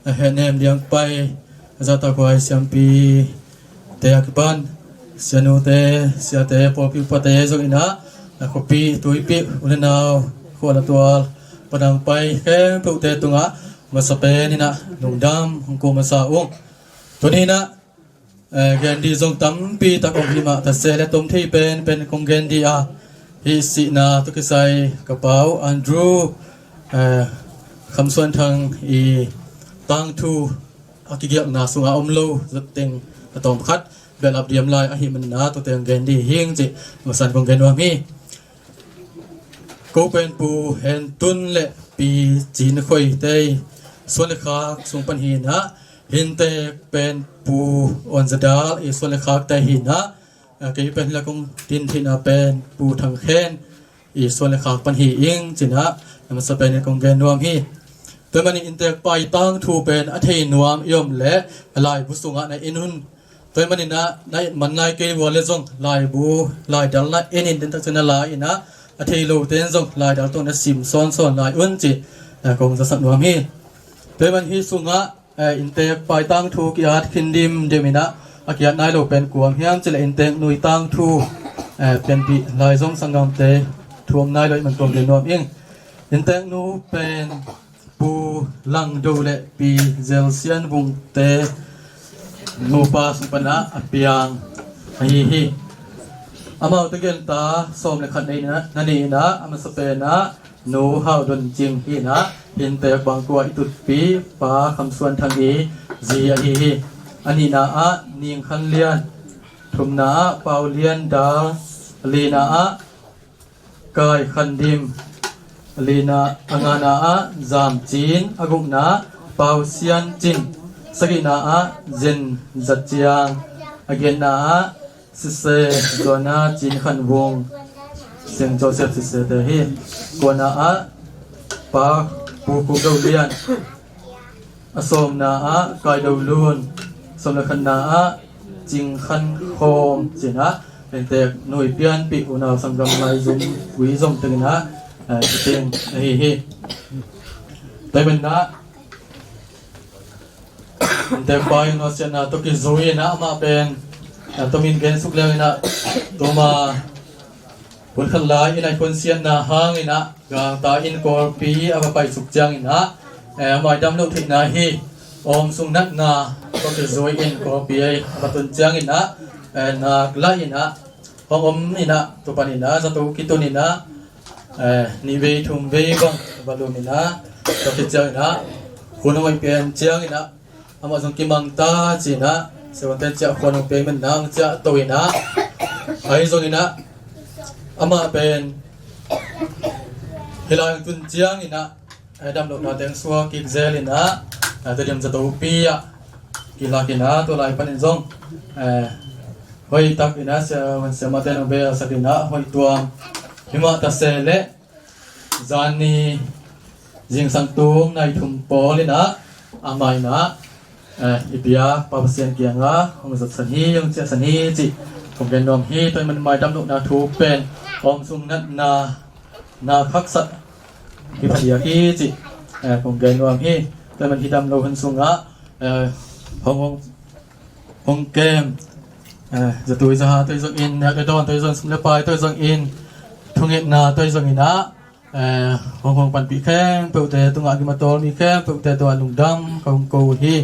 a hehnem liangpai a zahtakhuai siampi te a kipan sianute, siate, pawlpi upate zong in ah, a khuapi tuipi u le nau, khua le tual, padang pai khempeuhte tungah masa pen in ah lungdam hong ko masa ung. Tuni in ah, eh, gen ding zong tampi tak om hi mah ta se leh tom thei pen pen kong gen ding a, hih sihna tawh kisai ka pa uh Andrew, eh, Kham Suan Thang i tangthu a kigelhna sungah om lo zat teng a tawm khat belap diam lai ahih manin ah tua teng gen ding hi ing cih masa-in kong gen nuam hi. Ko pen Pu Hen Tun le Pi Cin Khoi te i suan le khak sung pan hi in ah, hi inntek pen Pu Awn Za Dal i suan le khakte hi in ah, a, kei pen hi la kong din theihna pen Pu Thang Khen i suan le khak pan hi ing cih in ah, a masa pen in kong gen nuam hi. Tua ahih manin inntek pa i tangthu pen a thei nuam i om leh a laibu sungah na en un. Tua ahih manin ah na et man lai kei uh leh zong laibu, laidal na en in, den tak ciang na la in ah, a thei lote in zong laidal tawh na sim sawnsawn lai un cih, a, kong zasak nuam hi. Tua ahih manin hih sungah, eh, inntek pa i tangthu ki-at khin dimdim in ah, a ki-at nai lo pen kua om hiam cih leh inntek nu i tangthu, eh, pianpih lai zong sanggamte thu om nai lo ahih manin kong gen nuam ing. Inntek nu pen Pu Lang Do le Pi Zel Sian Vung te nupa sung pan ah a piang ahi hi. Amaute genta sawm le khat na nei in ah, na nei in ah, a masa pen ah Nu Hau Don Cing hi in ah, hi inntek bang khua i tutpi Pa Kham Suan Thang i zi ahi hi. A nihna ah Ning Khan Lian, thumna ah Pau Lian Dal, lina ah Kai Khan Dim, a lina, a ngana ah Zam Cin, a gukna ah Pau Sian Cin, sagihna ah Zen Zat Ciang, a giatna ah Sise Zuana Cin Khan Vung, Seng Joseph Sise te hi. Kuana ah Pa Pu Kuk Do Lian, a sawmna ah Kai Do Lun, sawm le khatna ah Cing Khan Khawm, cih in ah inntek nu i pianpih unau sanggam lai zom, ui zom teng in ah, eh, ci teng ahi hi. Tua ahih manin ah, inntek pa i nusiatna tawh kizui in ah amah pen, a, tomin gen suk leng in ah, tuma hun khat lai in ah i khonsiatna hangin ah gangta in Kawlpi a va paisuk ciangin ah, Eh, a maidam loh theihna hi, awm sung natna, kawkizui in kawpi ei a va tun ciangin ah, eh, nak lah in ah, hong om in ah, tupan in ah, zato kitun in ah, eh, nih vei thum vei bang va lum in ah, tua khit ciangin ah, hun hong hoih pian ciangin ah, amah zong kimang ta ci in ah, seventeen ciah khuan hong pia man in ah, hong ciah to in ah, ahi zongin ah, amah pen, hih lai hong tun ciangin ah, eh, damlohna teng suak kik zel in ah, eh, Tedim zatopi ah kilak in ah, tua lai panin zong, eh, hoih tak in ah, sia, siamahte nong belsak in ah, hoih tuam hi mah ta se leh, zan ni zingsang tung nai thum pawl in ah, amah in ah, eh, i biak Pa Pasian kiangah hong zatsan hi, hong ciahsan hi cih kong gen nuam hi. Tua ahih manin maidam lohna thu pen awm sung natna, na haksat hi phadiak hi cih, eh, kong gen nuam hi. Tua ahih manin hih damlo hun sungah, eh, hong, hong, hong kem, eh, zatui zaha tawh zongin, nek le dawn tawh zongin, sum le pai tawh zongin, thungetna tawh zongin ah, eh, hong hong panpih khempeuhte tungah, a gim a tawl mi khempeuhte tungah lungdam kong ko uh hi.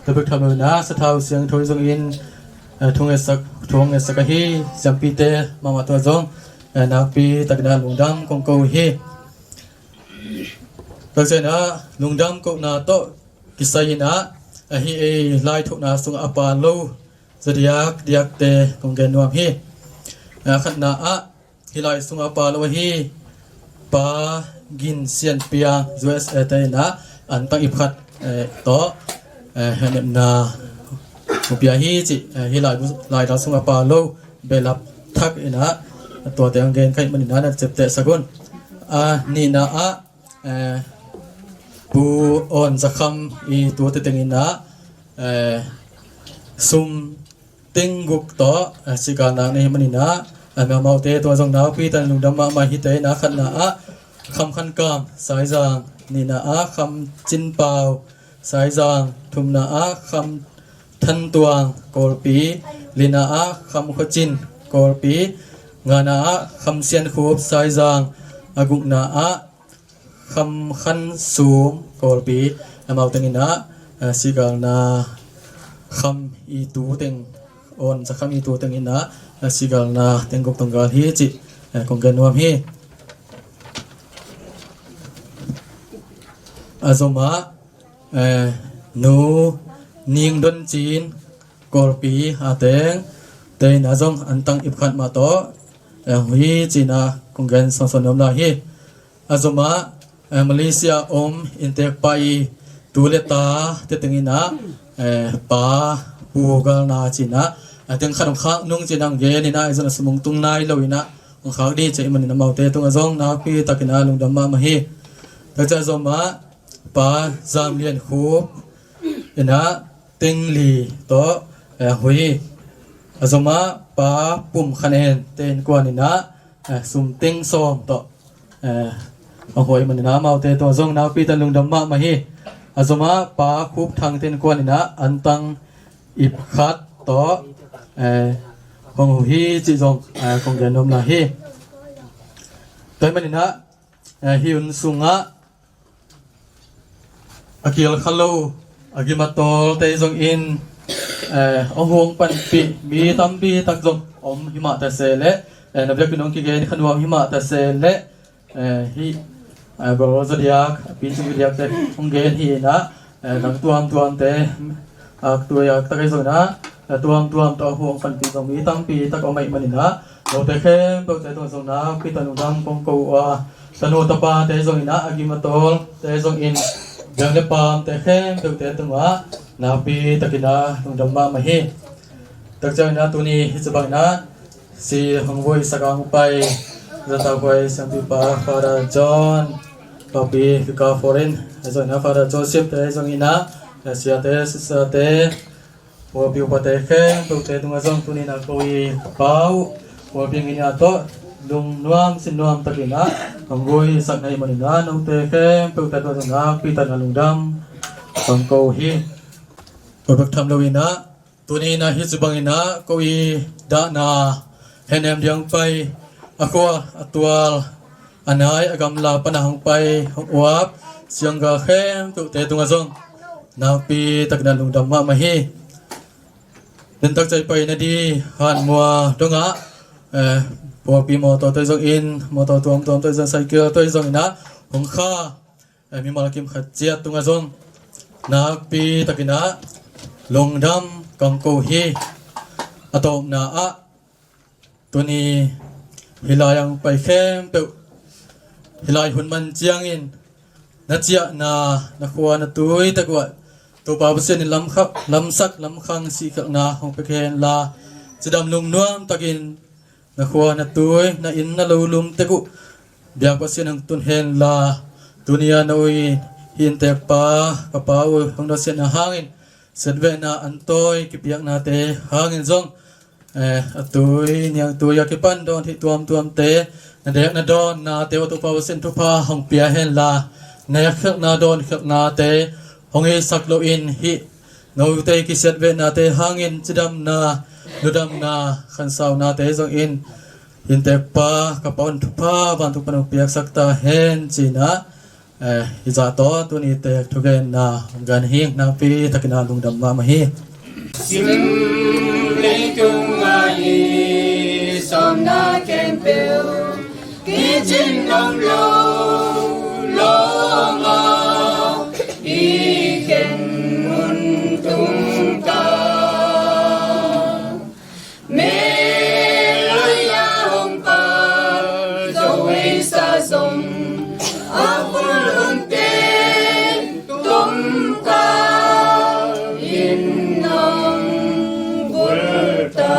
Tua bek tham lo in ah, sathau siangtho zongin, eh, thungetsak, thungetsak ahi siampite mahmah tungah zong, eh, nakpi takin ah lungdam kong ko uh hi. Tua ciangin ah lungdam kohna tawh kisai in ah, ahi ei lai thokna sungah a pha lo, zadiak diakte kong gen nuam hi. A khatna ah, hih lai sungah a pha lo ahi Pa Gin Sian Piang, U S A te in ah, antang ip khat, eh, tawh, eh, hehnemna hong pia hi cih, eh, hih lai, lai dal sungah a pha lo, behlap thak in ah, tuate hong gen ka hih manin ah, na ciaptehsak un. A nihna ah, eh, Pu Awn Za Kham i tute teng in ah, eh, sum ting guk tawh, eh, sigalna nei hi manin ah, eh, amaute tungah zong nakpi takin lungdam mahmah hi. Tua in ah khatna ah Kham Khan Kam, Saizang, nihna ah Kham Cin Pau, Saizang, thumna ah Kham Than Tuang, Kawlpi, lina ah Kham Khua Cin, Kawlpi, ngana ah Kham Sian Khup, Saizang, a gukna ah Kham Khan Sum, Kawlpi, amau teng in ah, eh, sigalna kham i tu teng, Awn Za Kham i tu teng in ah, eh, sigalna teng guk tawh gal hi cih, eh, kong gen nuam hi. A zomah, eh, Nu Ning Don Cin, Kawlpi, a teng, te in ah zong antang ip khat mah tawh, eh, hong hi cih in ah kong gen sawnsawn nuam lai hi. A zomah, eh, Malaysia om inntekpa i tu le tate teng in ah, eh, pa pu galna cih in ah, a teng khat hong khak nung cih in ah hong gen in ah, i zon a sum hong tung nai lo in ah, hong khak ding cih ahih manin amaute tungah zong nakpi takin ah lungdam mahmah hi. Tua ciang a zomah Pa Zam Lian Khup in ah teng li tawh, eh, hong hi. A zomah Pa Pum Khan En te innkuan in ah, eh, sum teng sawm tawh, eh, hong hawh ahih manin ah amaute tungah zong nakpi takin lungdam mahmah hi. A zomah Pa Khup Thang te innkuan in ah antang ip khat tawh, eh, hong huh hi cih zong, eh, kong gen nuam lai hi. Tua ahih manin ah, eh, hih hun sungah a kil kha lo, a gim a tawlte zongin, eh, hong hong panpih mi tampi tak zong om hi mah ta se leh, eh, na biakinn hong kigen kha nuam hi mah ta se leh, eh, hih, eh, bro zadiak, a picing zadiakte hong gen hi in ah, eh, dang tuamtuamte, ak tui ak tak ahi zongin ah, eh, tuamtuam tawh hong panpih zong mi tampi tak om ahih manin ah, note khempeuhte tungah zong nakpi takin lungdam kong ko uh a, tanu tapate zongin ah, a gim a tawlte zongin, biang le paamte khempeuhte tungah nakpi takin ah lungdam mahmah hi. Tua ciangin ah tuni hih ci bangin ah si hong vuisak a hong pai, Zantauhuai siampipa Father John, papi Fika Foreign, ahi zongin ah Father Joseph te ahi zongin ah, siate, sister te, Huapi upate khempeuhte tungah zong tuni-in a ko i Pa uh, Huapi ngin a tawh lungnuam sinnuam takin a hong vuisak na hih manin a, note khempeuhte tungah zong nakpi takin a lungdam kong ko hi. Tua bek tham loin a, tuni-in a hih ci bangin a ko i dahna hehnem ding hong pai, a khua a tual a nai a gamla pan a hong pai hong uap cianggal khempeuhte tungah zong nakpi takin a lungdam mahmah hi. Dentak cai pai na di hanmua dongah, eh, puapi mawtaw tawh zong in, mawtaw tuamtuam tawh zong, cycle tawh zong in ah hong kha, eh, mimal kim khat ciat tungah zong nakpi takin ah lungdam kong ko hi. A tawpna ah tuni hih lai ang pai khempeuh, hih lai hun man ciangin na ciahna, na khua na tui tek uh ah Topa Pasian in lamkhak, lamsak, lamkhang sihkhelhna hong pia kei hen la, cidam lungnuam takin na khua na tui, na inn na lo lum tek uh biak Pasian hong tun hen la, tuni a na ui hih inntekpa ka pa uh hong nusiatna hangin, siatvehna an tawi kipiaknate hangin zong, eh, a tui niangtui a kipan dawn theih tuamtuamte, na deek na dawnnate uh Topa Pasian thupha hong pia hen la, na deek khelhna dawn khelhnate hong heisak loin hih note kisiatvehnate hangin cidamna, ludamna, khansaunate zong in inntekpa ka pa un thupha vantung pan hong piaksak ta hen ci-in ah, eh, hih zah tawh tuni tek thugenna hong gen hi. Nakpi takin ah lungdam mahmah hi. Sim leitung a i sawmna khempeuh kicin om lo lawmah i khen mun tung ta. Melai a hong pai Zoe sa zong a bul hunte tom ka in hong bul ta.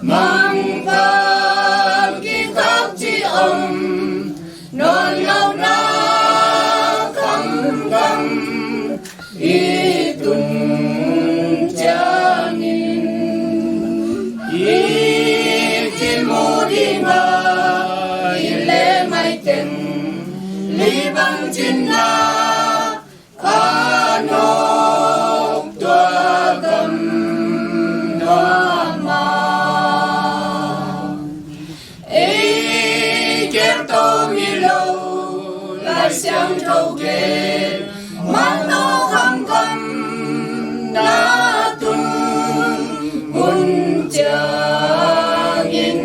Mangpha kikhak ci om nawn lo na khamkham i tun ciangin, i kimu ding a i leng ai teng li bang cin na a nawk tua gam nuam a. Ei kei tawm hi lo, Lai Siangtho gen, mano khamkham na tun hun ciangin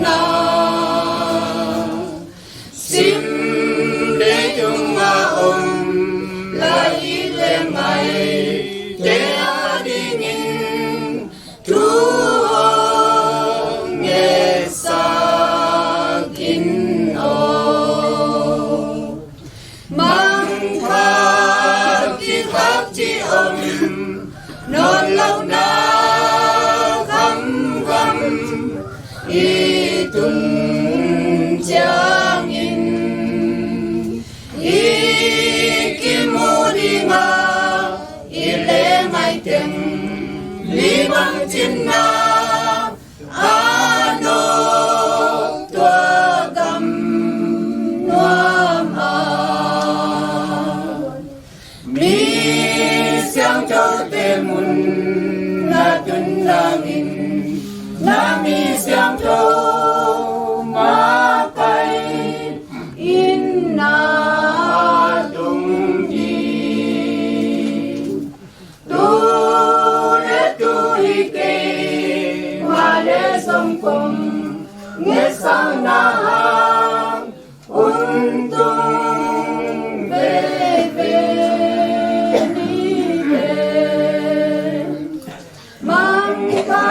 na. Sim leitung a om lai i leng ai te a dingin thu hong ngetsak in aw. Mangpha kikhak ci om nawn lo na khamkham i tun ciangin, i kimu ding a i leng ai teng li bang cin na a nawk tua gam nuam a. Mi siangthote mun na tun nangin, na mi siangtho mah pai in na tung ding. Tu le tu hi kei mah le zong kong ngetsak na hang un tung veve ni ve. Mangpha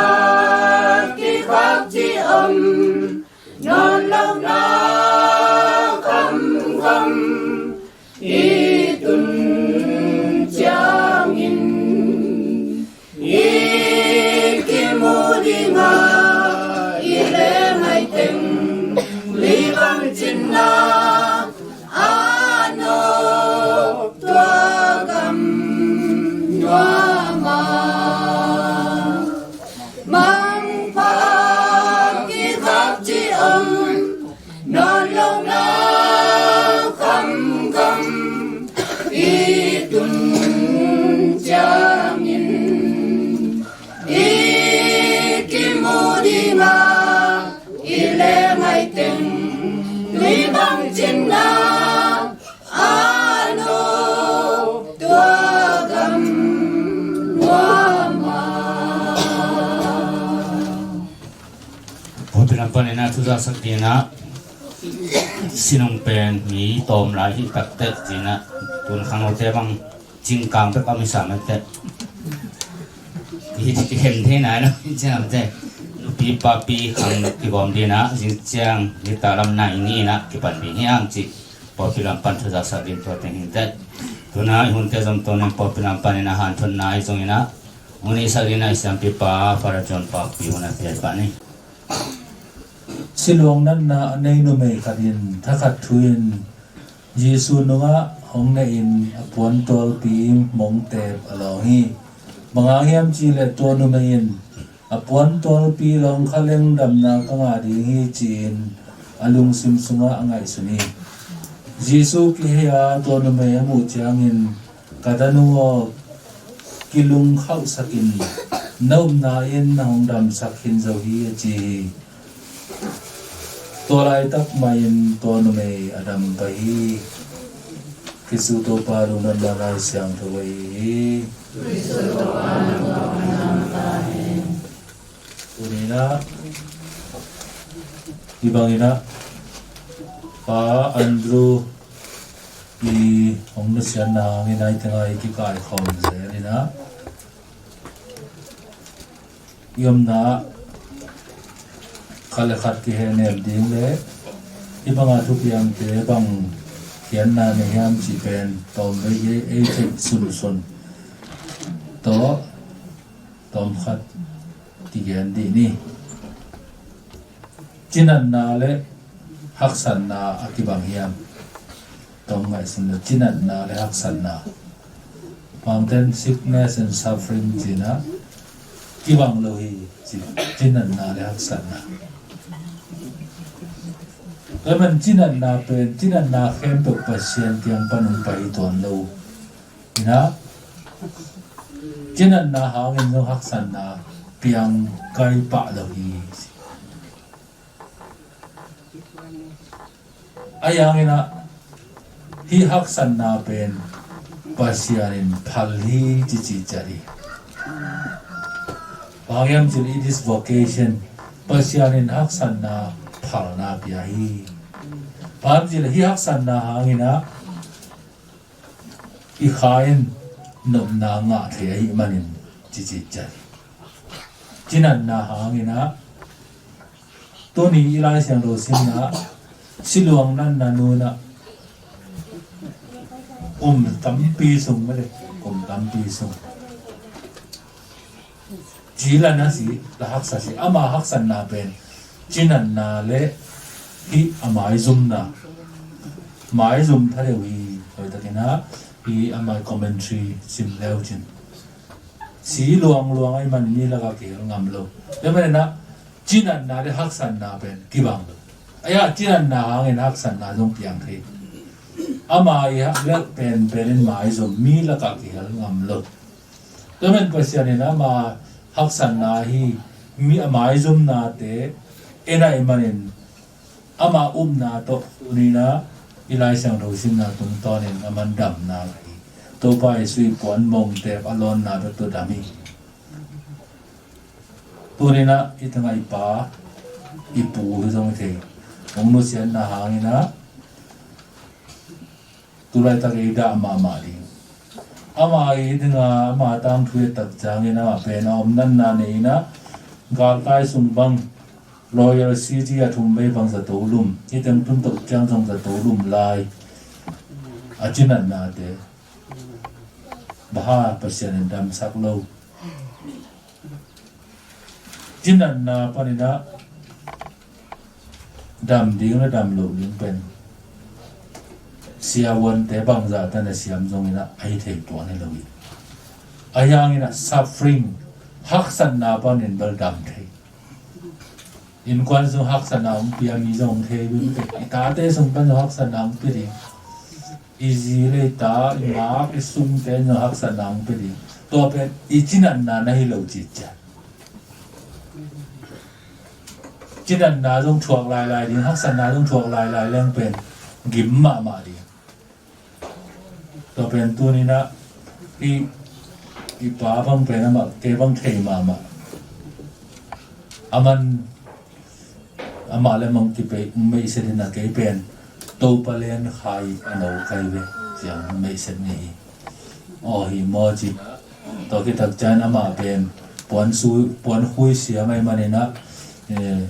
kikhak ci om nawn lo na khamkham i tun ciangin, i kimu ding a i leng ai teng li bang cin na a nawk tua gam nuam a. Mangpha kikhak ci om nawn lo na khamkham i tun ciangin, i kimu ding a i leng ai teng li bang cin na Panin ah thu zaksak dingin ah, sinung pen mi tawm lai hi taktek ci-in ah, tun khangnote bang cingkang bek a mi sa mete. Hi, hi hem thei nai lo, hi ciang mete. Nupi papi khang kigawm dingin ah, zing ciang, hi ta lam nai ni-in ah, kipan ding hiam ci. Pawlpi lam pan thu zaksak ding tua teng hi teh. Tu-in ah, i hunte zom tawnin pawlpi lam panin ah, hanthotna i zongin ah, hun i sak dingin ah, i siampipa, Father John Pakpi hun a piak pah ni. Siluang natna a nei numei khat in thakhat thu-in Jesu nungah hong nehin a puantualpi mongtep a lawng hi. Bang hang hiam cih leh tua numei in a puantualpi lawng kha leng damna ka ngah ding hi ci-in a lungsim sungah a ngaihsun hi. Jesu kihei-a tua numei a muh ciangin, "Ka danu aw, kilungkhauhsak in, na upna in na hong damsak khin zo hi," a ci hi. Tua laitak mahin tua numei a dam pah hi. Khristu Topa lungdamna Lai Siangtho ahi hi. Tuni-in ah, hih bangin ah, Pa Andrew i hong nusiatna hangin ah, hih tengah i kikaikhawm zel in ah, i omna ah khat le khat kihehnem ding le hih banga thupiangte bang khiatna nei hiam cih pen tawmvei ei, ei theih sunsun tawh tawmkhat kigen dih ni. Cinatna le haksatna a kibang hiam? Tawm ngaihsun le cinatna le haksatna. Bangten sickness and suffering ci-in ah kibang lo hi ci, cinatna le haksatna. Tua man cinatna pen, cinatna khempeuh Pasian kiang pan hong pai tuan lo. Hi-in ah, cinatna hangin zong haksatna piang kai pah lo hi. Ahi hangin ah, hih haksatna pen Pasian in phal hi ci ci ciat hi. Bang hang hiam cih leh it is vocation. Pasian in haksatna phalna pia hi. Bang hang hiam cih leh hih haksatna hangin ah, i kha in nopna ngah thei ahih manin ci ci ciat hi. Cinatna hangin ah, tuni i Lai Siangtho simna ah, siluang natna nu-in ah, kum tampi sung mah le, kum tampi sung ci la na si, la haksa si, ama haksatna pen cinatna le hih a maizumna, maizum tha deuh hi. Hoihtakin ah, hih ama commentary sim le uh cin, si luangluang ahih man mi lakah kihel ngam lo. Tua manin ah, cinatna le haksatna pen kibang lo. Ahi a, cinatna hangin haksatna zong piang thei. Ama i hak leh penpen in maizum, mi lakah kihel ngam lo. Tua man Pasian in ama haksatna hi, mi a maizumnate en ahih manin ama upna tawh tuni-in ah i Lai Siangtho simna tungtawnin aman damna hi. Topa Jesu i puan mongtep a lawnna bek tawh dam hi. Tuni-in ah i tangah i pa, i pu hi zong hi thei. Hong nusiatna hangin ah tu laitak ei dah mahmah ding. Ama i dinga, ama tangthu i et tak ciangin amah pen a omnatna nei-in ah, galkai sung bang, Royal City a thum vei bang zato lum, hih teng tun toh ciang zong zato lum lai. A cinatnate bang hang Pasian in damsak lo. Cinatna panin ah dam ding le dam loh ding pen siavuante bangzah tan a siam zongin ah a hi thei tuan hi lo hi. Ahi hangin ah suffering, haksatna panin bel dam thei. Innkuan sung haksatna hong pia mi zong hong thei ding, i tate sung pan zong haksatna hong pia ding. I zi le i ta, i mak, i sungte in zong haksatna hong pia ding. Tua pen i cinatna na hi lo cih ciat. Cinatna zong thuak lailai ding, haksatna zong thuak lailai leng pen gim mahmah ding. Tua pen tuni-in ah i, i pa bang pen amah kei bang thei mahmah. Aman Amah le mong kipei meihset in a kei pen Topa len khai a no kai ve ciang meihset ngei hi. Aw hi maw ci. Tua khit tak ciang amah pen puan sui, puan khui siam ahih manin ah, eh,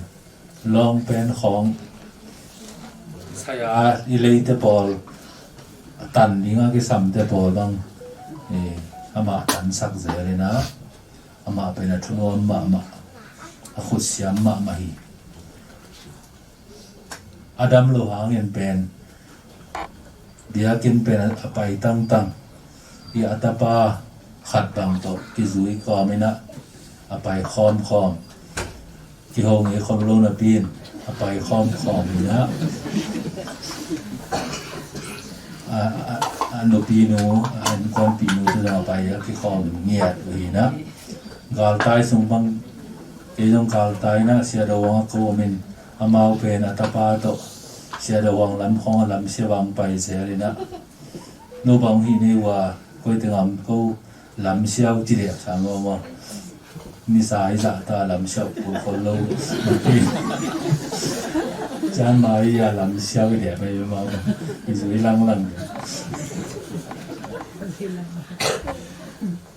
lawng pen khawng sai a i leite pawl a tan ding a kisamte pawl bang, eh, amah tansak zel in ah amah pen a thunuam mahmah, a khutsiam mahmah hi. A dam lo hangin pen biakinn pen a pai tangtang hi. A tapa khat bang tawh kizui kawm in ah a pai khawmkhawm, kiho ngei khol lo napi in a pai khawmkhawm in ah a, a, a nupinu, a innkuanpihnu te zong a pai a kikhawm ngiat uh hi in ah. Galtai sung bang kei zong galtai in ah Sia Do Wang a ko om in, amau pen a tapa tawh Sia Do Wang lam khawng a lamsia bang pai zel in ah, no bang hih nei uh a, koi teng am ko lamsia uh ci deh sang lo maw. Nisa i zah ta lamsia uh kul khol lo. Cian mai a lamsia uh i deh mai maw. I zui langlang deh.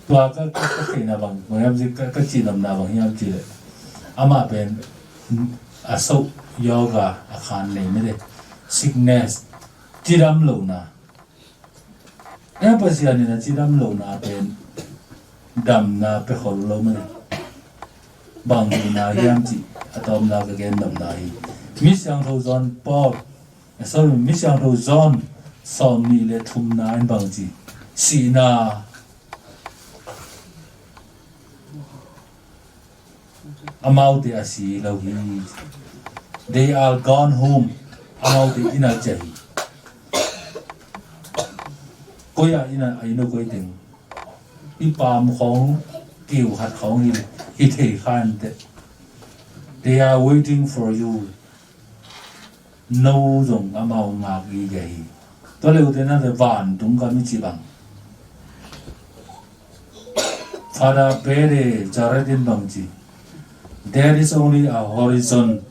Tua ka, ka, ka theihna bang, bang hiam cih, ka, ka cihnopna bang hiam cih leh, amah pen a soh yoga a khan nei mite, sickness, cidam lohna. Ei Pasian in a cidam lohna pen damna pe khol lo mite. Bang hihna hiam cih a tawpna ka gen damna hi. Misiangtho John Paul, eh, sorry, Misiangtho John sawmnih le thumna in bang ci, sihna, amaute a si lo hi. They are gone home. Amaute inn ah ciah hi. Koi ah inn ah, a inn uh koi teng, i pam khawng, kiu khat khawng hi, hi thei kha inteh. They are waiting for you. No zong amau ngak gige hi. Tua leh ute na le vantung gam i cih bang, Father Pere Jared in bang ci, there is only a horizon.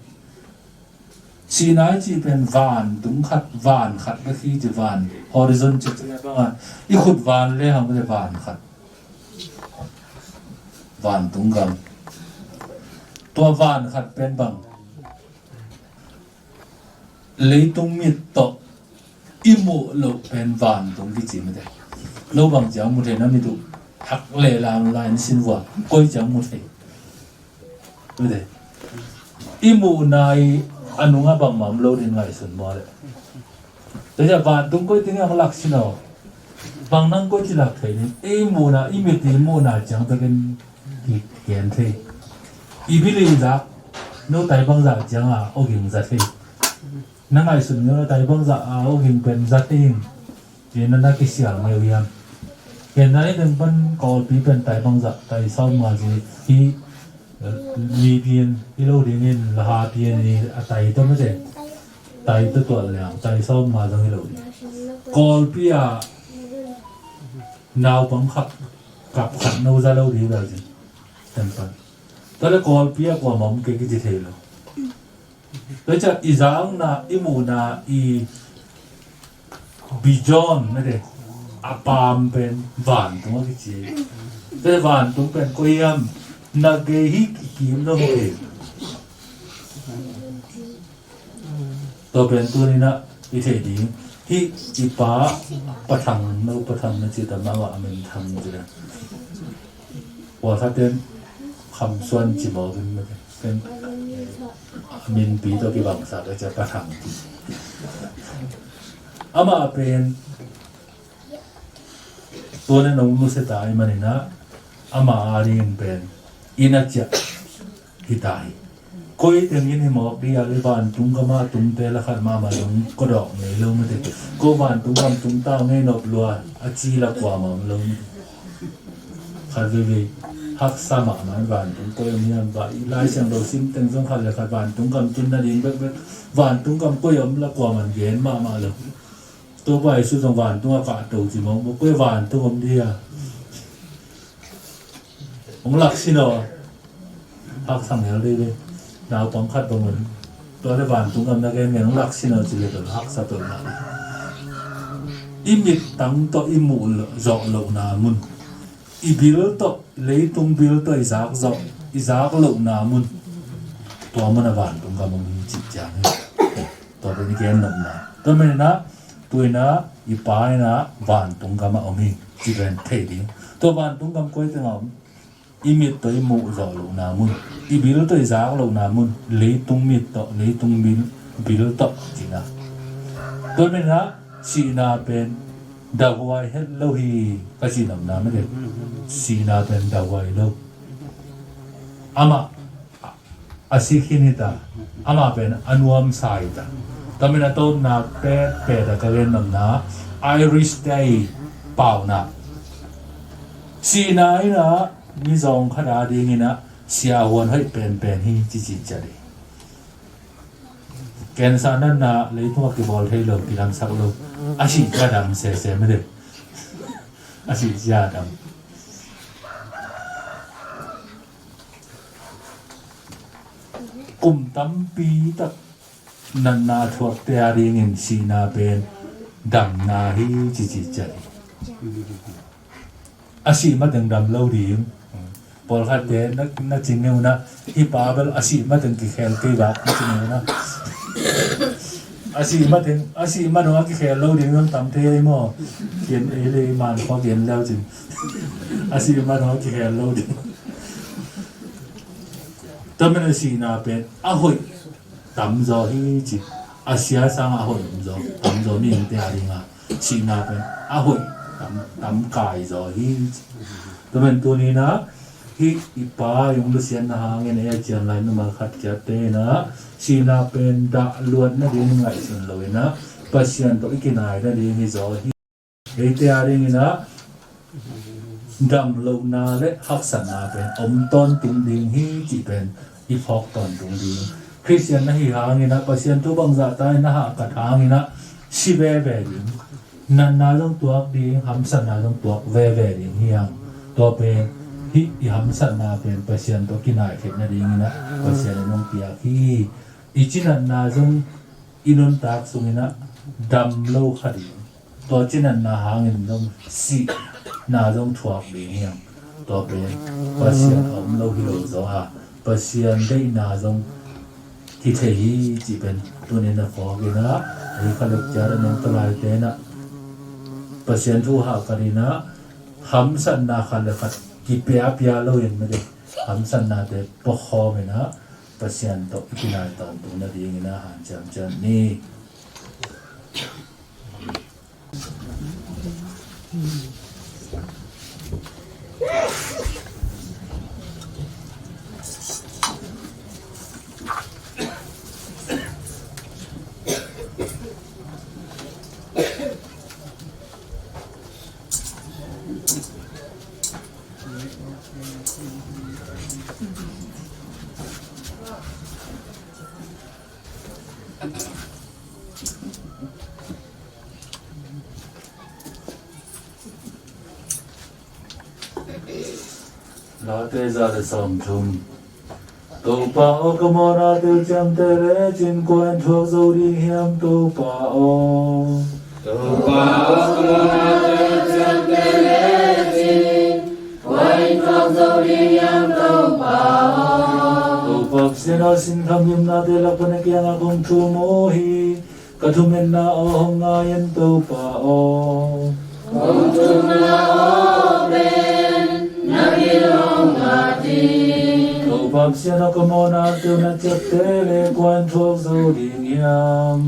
Sihna i cih pen vantung khat, van khat bek hi ci, van horizon ci, ci bang a, i khut van le hang le van khat. Vantung gam. Tua van khat pen bang, leitung mit tawh i muh loh pen vantung kici mite. No bang ciang mu thei na, mit uh hak leh lam lai na sin vua, koi ciang mu thei mite. I muhna i a nungah bangmah om lo ding ngaihsun maw leh. Tua ciah vantung koi teng hong lak sin aw. Bang nang koi ci lak thei ding. I muhna, i mit i muhna ciang takin kigen thei. I bil i zak, no tai bang zak ciang a awging za thei. Na ngaihsun ngei, no tai bang zak a awging pen za thei in. Ci na na kisial ngei uh hiam. Ken na i deng pan Kawlpi pen tai bang zak, tai sawm nga ci hi. Mipi in hi lo dingin, Lahapi in hi a tai tawh mite. Tai tawh tuat leng tai sawm nga zong hi lo ding. Kawlpi ah naupang khat, kap khat no za lo ding bel cin. Ten pan. Tua leh Kawlpi ah kuamah om kei kici thei lo. Tua ciah i zakna, i muhna, i vision mite, a pam pen vantung a kici. Tua vantung pen koi hiam, na gei hi kikim lo hi. Tua pen tuni-in ah i theih ding. Hih i pa Pa Thang, no Pa Thang na ci ta mah, a min Thang ci leh. Pawlkhat ten Kham Suan ci mawk in mah ken, a minpi tawh kibangsak a, cia Pa Thang. Amah pen tua na nong nusia ta ahih manin ah, amah a ding pen inn a ciah hi ta hi. Koi teng in hi mawk ding a, le vantung gam a tungte la khat mahmah zong kawdawk ngei lo mite. Ko vantung gam tungtawn ngei nop lua a ci la kuamah om lo mite. Khat veivei haksa mahmah in vantung koi om hiam, va i Lai Siangtho sim teng zong khat le khat vantung gam tun nading bekbek, vantung gam koi om la kuamah gen mahmah lo. Topa Jesu zong vantung a kahto ci mawkmawk, koi vantung om ding a. Hong lak sin aw. Haksa ngel dei dei. Naupang khat bang un. Tua le vantung gam na gen ngen lak sin a ci le tol haksa tol na. I mittang tawh i muh zawh lohna mun, i bil tawh, leitung bil tawh i zak zawh, i zak lohna mun, tua mun a vantung gam om hi cih ciang hi. Tua pen i gen nopna. Tua manin ah tu in ah i Pa in ah vantung gam ah om hi cih pen thei ding. Tua vantung gam koi teng ah om? I mit tawh i muh zawh lohna mun, i bil tawh i zak lohna mun, leitung mit tawh, leitung bil, bil tawh cihna. Tua manin ah sihna pen dahuai het lo hi ka cih nopna mah deuh. Sihna pen dahuai lo. Amah a si khin hi ta, amah pen a nuamsa hi ta. Tua manin a tawpna petpet a ka gen nopna, Irish Day paunak. Sihna in ah mizawng khat a dingin ah siahuan hoih penpen hi ci ci ciat hi. Cancer natna leitung ah kibawl thei lo, kidamsak lo. A sih ciang dam sese mah deuh. A sih ciang dam. Kum tampi tak natna thuakte a dingin sihna pen damna hi ci ci ciat hi. A sih mateng dam lo ding. Pawlkhatte na, na cing ngeuna, hih pa bel a sih mateng kikhel kei bak na cing ngeuna. A sih mateng, a sih mateng a kikhel lo ding zong tam thei ei maw. Kian ei le man khua kian leu cin. A sih mateng a kikhel lo ding. Tua manin a sihna pen a hoih tamzaw hi ci. A sia sangah a hoih tamzaw, tamzaw mihingte a dingah sihna pen a hoih tam, tamkai zaw hi ci. Tua manin tuni-in ah hih i Pa i hong nusiatna hangin ei a cian lai mimal khat kiatte in ah sihna pen dah luat nading ngaihsun lo in ah Pasian tawh i kinai nading hi zaw hi. Eite a dingin ah damlohna le haksatna pen om tawntung ding hi cih pen i phawk tawntung ding. Khristian na hi hangin ah Pasian thu bangzah ta in na hahkat hangin ah si veve ding. Natna zong tuak ding, hamsatna zong tuak veve ding hi hang. Tua pen hih i hamsatna pen Pasian tawh kinai theih nadingin ah Pasian in hong piak hi. I cinatna zong i nuntak sungin ah dam lo kha ding. Tua cinatna hangin zong sihna zong thuak ding hi hang. Tua pen Pasian a om lo hi lo zaw a, Pasian deihna zong kithei hi cih pen tuni-in a phawk in ah, ei kha lek ciat a nong talaite in ah Pasian thu hahkat in ah hamsatna khat le khat kipiapia lo in mah deuh, hamsatnate puakhawm in ah Pasian tawh i kinai tawntung nadingin ah hanciam ciat ni. Late za le sawmthum. Topa aw, ka mawhna teel ciamteh lecin kua in thuak zo ding hiam, Topa aw? Topa aw, ka mawhna teel ciamteh lecin kua in thuak zo ding hiam, Topa aw? Topa Pasian aw, sinkham ngimnate lak pan na kiangah kong thum uh hi. Ka thumetna aw hong ngai in, Topa aw. Kong thumna aw pen na bil hong ngat in. Topa Pasian aw, ka mawhna teel na ciapteh leh kua in thuak zo ding hiam?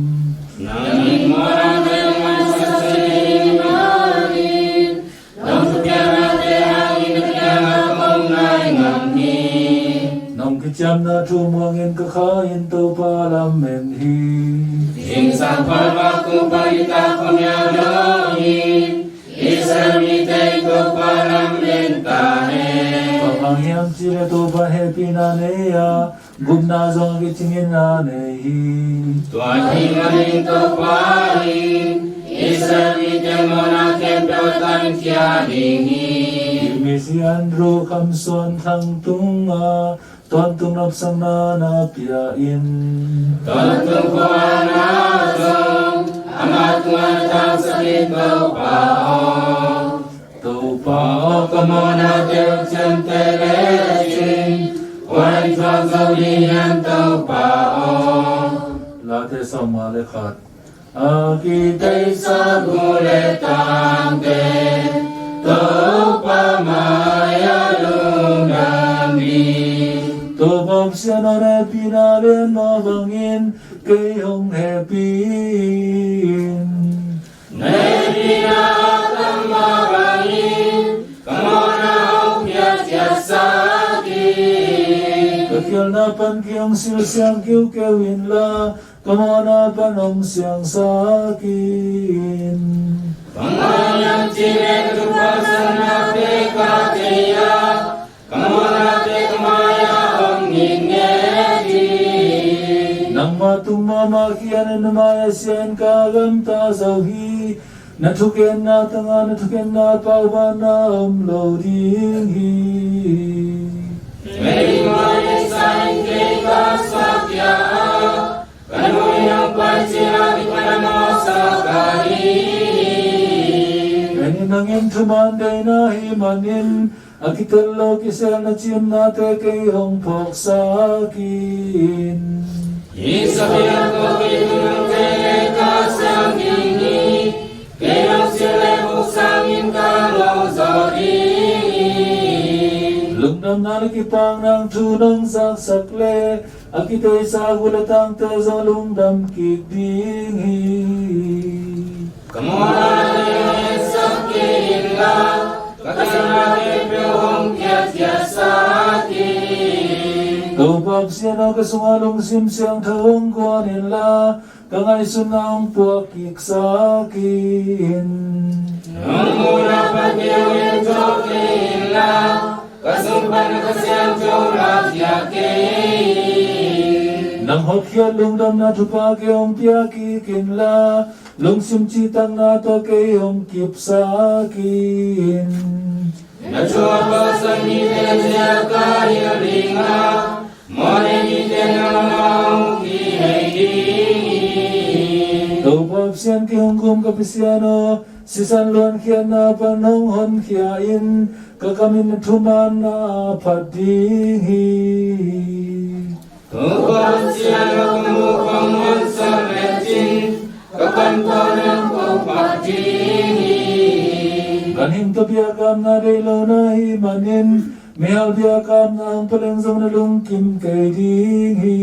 Nang in mawhna teel na ciapteh leh kua in Nong thupiaknate hangin na kiangah kong nai ngam hi. Nong kiciamna thu muangin ka kha in, Topa lam en hi. Zingsang phalvak tung pan i tak khong yau dong in, Israel mite in Topa lam en ta hen. Bang hang hiam cih leh Topa hehpihna nei a, gupna zong a kicingin a nei hi. Tua ahih manin Topa in Israel Tel mawhna khempeuh a tankhia ding hi. Misi Andrew Kham Suan Thang tungah tawntung nopsakna na pia in. Tawntung khua-ah na zong amah tungah na tangsak in, Topa aw. Topa aw, ka mawhnate uh ciamteh lecin kua in thuak zo ding hiam, Topa aw. Late sawmnga le khat. A kiteisa gu le tangte Topa mai-ah lungdam ni. Topa Pasian aw, na hehpihna lianmah bangin kei hong hehpih in. Na hehpihna a tam mah bangin ka mawhna hong phiatkhiatsak in. Ka khialhna pan kei hong silsiang keukeu inla, ka mawhna pan hong siangsak in. Bang hang hiam cih leh ka thupha sanna pek a thei a, ka mawhnate ka mai-ah hong nginget hi. Nangmah tung mahmah khian in na mai-ah sia in ka gamta zo hi. Na thugenna tangah na thugenna paubanna om lo ding hi. Meidil mawhna neihsa in kei ka suahkhia a, ka nu in hong pai ciangin a kipana mawhsak ka hi. Ke'n nang in thuman deihna hih manin a kitel lo kiselna cimnate kei hong phawksak in. Hih sabiak tawh kei nang tel le ka siang ding hi. Kei nong silh le buk sangin ka ngawh zaw ding hi. Lungdamna le kipakna thu nong zaksak le a kiteisa gu le tangte zong lungdam kik ding hi. Ka mawhnate hong etsak kei inla, ka khialhna khempeuh hong phiatkhiatsak in. Topa Pasian aw, ka sungah lungsim siangtho hong guan inla, ka ngaihsutna hong puak kiksak in. Nong muhna pan kei hong en zawh kei inla, ka sung pan na Kha Siangtho lakhia kei in. Nang hotkhiat lungdamna thupha kei hong pia kik inla, lungsim cihtakna tawh kei hong kipsak in. Na thu a pasal mite ziak a hilh ding a, mawhnei mite nangmah hong kihei ding hi. Topa Pasian, kei hong kum ka Pasian aw, sisan luankhiatna pan hong honkhia in, ka kam in na thumanna phat ding hi. Topa Pasian aw, ka muk hong honsak lecin ka kam tawh nang ko phat ding hi. Ganhing tawh biakapna deih lo na hih manin, mihal biakapna hong pia leng zong na lungkim kei ding hi.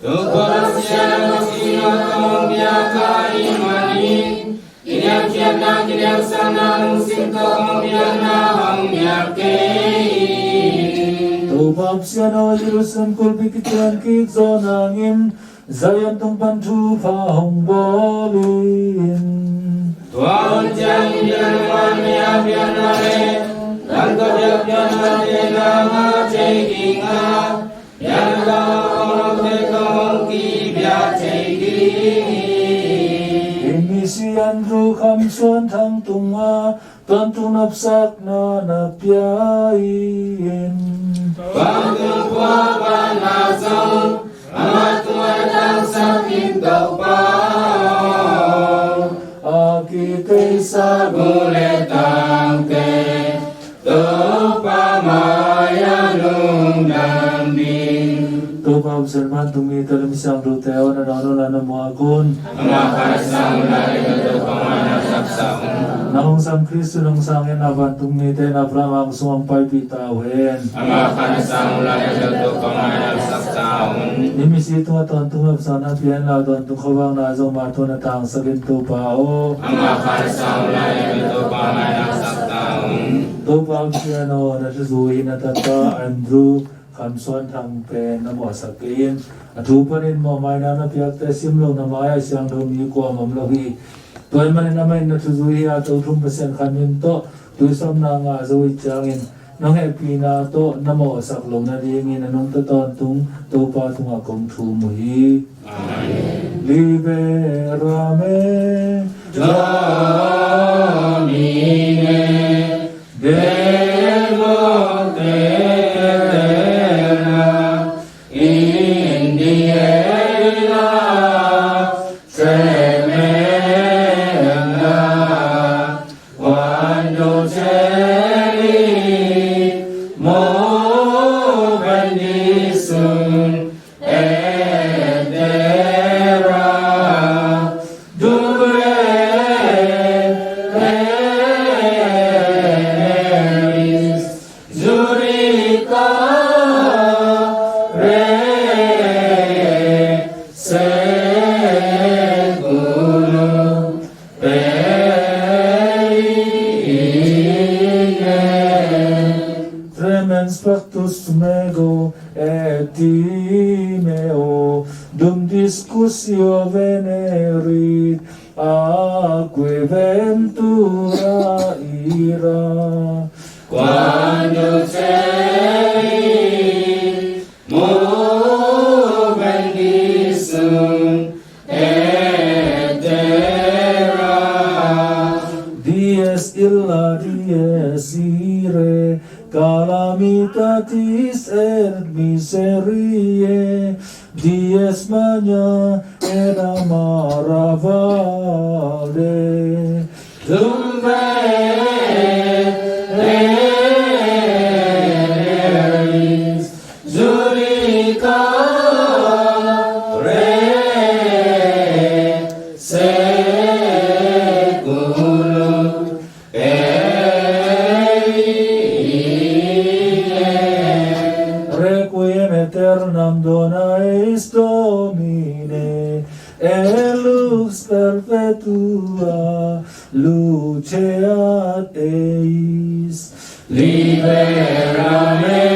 Topa Pasian aw, ka singawt tawh hong biak ahih manin, kiniamkhiatna kiniamsakna lungsim tawh ka hong biakna hong nial kei in. Topa Pasian aw, Jerusalem kulhpi kician kik zawh nangin Zion tung pan thupha hong bawl in. Tua hun ciangin biakna man mei-a biakna le lamka biak biaknate na ngah thei ding a, biakna tawh a kawmnote tawh hong kibiak thei ding hi. Hih misi Andrew Kham Suan Thang tungah tawntung nopsakna na pia in. Tawntung phuak banah zong amah tungah na tangsak in, Topa aw. A kiteisa gu le tangte Topa mai-ah lungdam ni. Topa Pasian, vantung mite le misiangthote aw, na nawn uh la na muak un. Amah kha na sang un la, kei Topa mai-ah na saksak un. Nang hong sam Khristu nong sang in a vantung mite na plamang sungah hong paipih ta uh hen. Amah kha na sang un la, kei Topa mai-ah na saksak un. Hih misi tungah tawntung nopsakna pia in la, tawntung khuavakna zong amah tungah na tangsak in, Topa aw. Amah kha na sang un la, kei Topa mai-ah na saksak un. Topa Pasian aw, na thuzui in na tapa Andrew Kham Suan Thang pen na mawhsak kei in, a thu panin mawhmaina na piakte sim lo na mai-ah siangtho mi kuamah om lo hi. Tua ahih manin amah in na thuzui hi a, Tothum Pasian Khan Min tawh tuisawpna ngah zo ahih ciangin, nong hehpihna tawh na mawhsak loh nadingin a nungta tawntung Topa tungah kong thum uh hi. Amen. Live Amen. Domine, de monte eterna, in die illa tremenda, quando celi mo bendisun, et terra dubere eris, judicare saeculum. Perine. Tremens factus meo et timeo, dum discussio venerit, atque ventura ira, quando celi mo bendisun, et terra. Dies illa, dies irae, calamitatis et miseriae, dies magna et amara valde, dum veneris judicare saeculum. Perine. Requiem aeternam dona eis, Domine, et lux perpetua luceat eis. Libera me,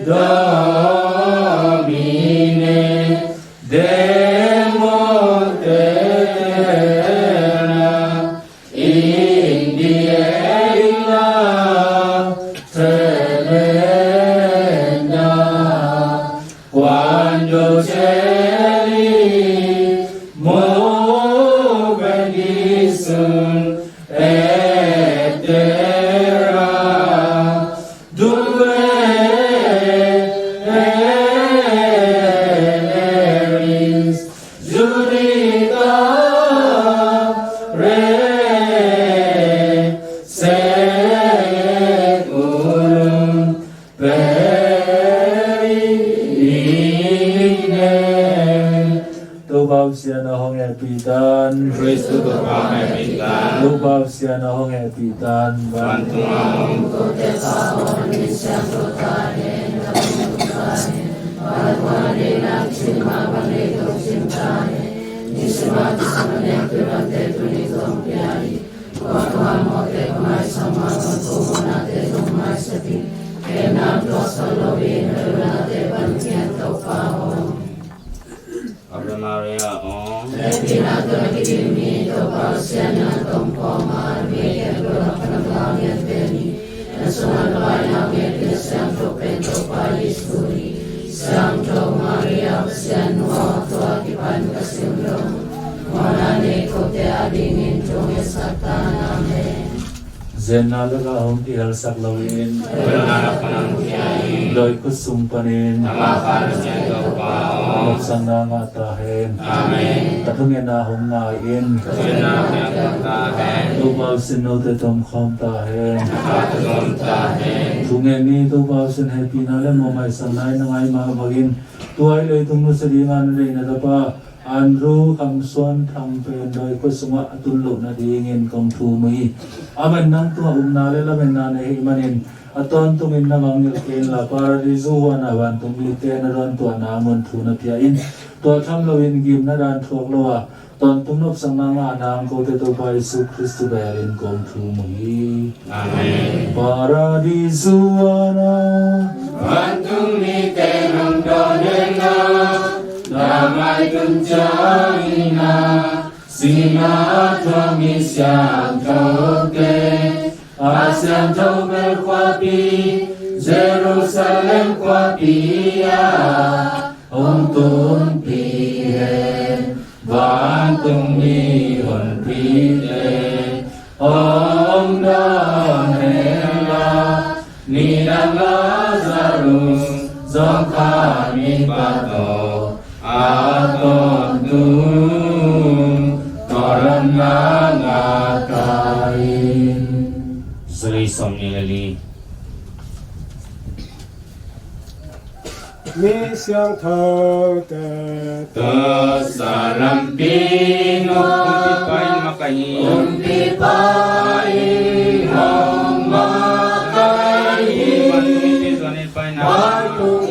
Domine, de monte eterna, in die illa tremenda, quando celi mo bendisun, et terra dubere eris, judicare saeculum. Perine. Topa Pasian in hong hehpih ta hen. Khristu Topa hong hehpih ta hen. Topa Pasian in hong hehpih ta hen. Vantung a om. Ave Maria, aw. Hehpihna tawh na kidim hi, Topa Pasian na tawh kong pha a, na mei kiang tawh na pan a, na sungah na paina a, na siangtho pen Topa Jesu hi. Siangtho Maria, Pasian nu aw, tua kipan ka simdong mawhna nei kote adingin thungetsak ta hen. Amen. Zenna lak ah hong kihelsak loin, dawi khut sung panin nopsakna ngah ta hen. Amen. Ka thungetna hong ngai in. Topa Pasian note tawh omkhawm ta hen. Thungen ni. Topa Pasian hehpihna le mawhmaisakna in na ngai mah bangin tua leitung nusia dinga na deih na tapa Andrew Kham Suan Thang pen dawi khut sungah a tun loh nadingin kong thum uh hi. Aman nang tungah upna le lametna na hih manin a tawntungin na mangngilh kei inla, Paradisu huan ah vantung mite na dawntuahna mun thu na pia in. Tua tham loin gimna dan thuak lo a tawntung nopsakna ngahna hong kote Topa Jesu Khristu belin kong thum uh hi. Amen. Paradisu huan ah vantung mite nong dawn henla, damai tun ciangin ah, sihna a thuak mi siangthote, a siangtho bel khuapi, Jerusalem khuapi ah hong tunpih hen. Van Tung mi honpite hong dawn hen la, nidang Lazarus zong khat mi pa tawh a tawntung tawldamna ngah ta in. Zali som ni le li. Mi siangthote tawh sa lampi nuam, kumpipa in makaih hi. Kumpipa in hong makaih hi. Vantung in pai zuan in pai na. Vantung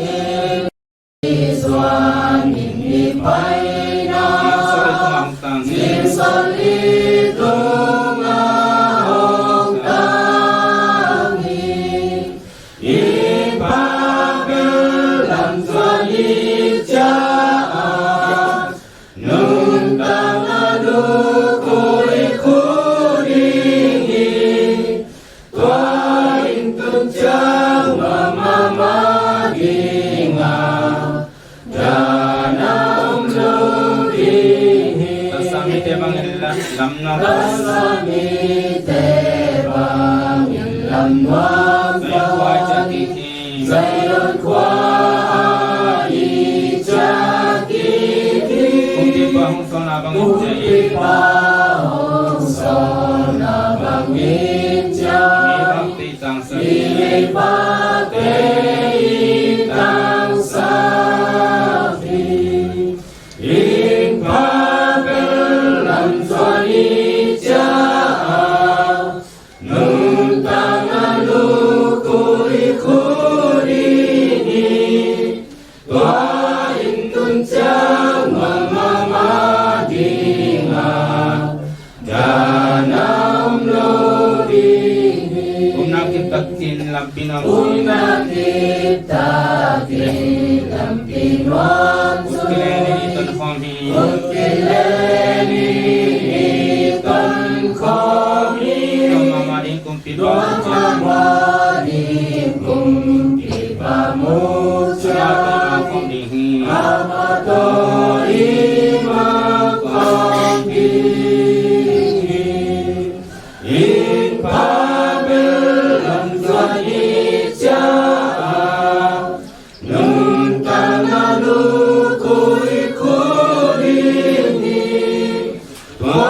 in zuan in pai na. Zingsol i tungah hong tang. Zingsol i tungah hong tang hi. Inn pha bel lam zuan i ciah a, nuntakna lukhu i khu ding hi. Tua inn tun ciang nuam mahmah ding a, dahna om lo ding hi. Taksa mite bangin lamna, taksa mite bangin lamnuam, Zion khua i ciah kik hi. Zion khua i ciah kik hi. Kumpipa hong sawlna bangin ciah hi. Kumpipa hong sawlna bangin ciah hi. Tangsat. I leivak te i tangsat hi. Inn pha bel lam zuan i ciah a, nuntakna lukhu i khu ding hi. Tua inn tun ciang nuam mahmah ding a, dahna om lo ding hi. Upna kip takin lampi nuam hi. Upna kip takin lampi nuam hi. Ut kile ni i tonkhawm hi. Ut kile ni i tonkhawm hi. Tua mahmah ding kumpipa mu ciang. Tua mahmah ding kumpipa mu ciang. Amah tawh i mah khawm ding hi. Amah tawh i mah khawm ding hi. Inn pha bel lam zuan i ciah a, nuntakna lukhu i khu ding hi. Tua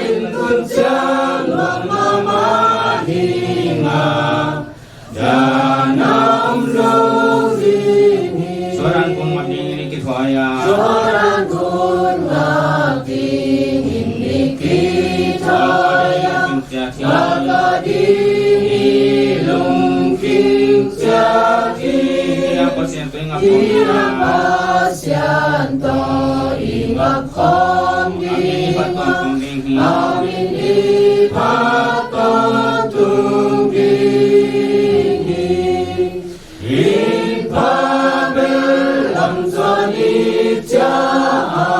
inn tun ciang nuam mahmah ding a, dahna om lo ding hi. Suahran kun ngak dingin i kithuah a. Suahran kun ngak dingin i kithuah a. Lungkim ciat hi. Lungkim ciat hi. Inn ah Pasian tawh i ngak khawm ding. Inn ah Pasian tawh i ngak khawm ding. A min i phat tawntung ding hi. A min i phat tawntung ding hi. Inn pha bel lam zuan i ciah a,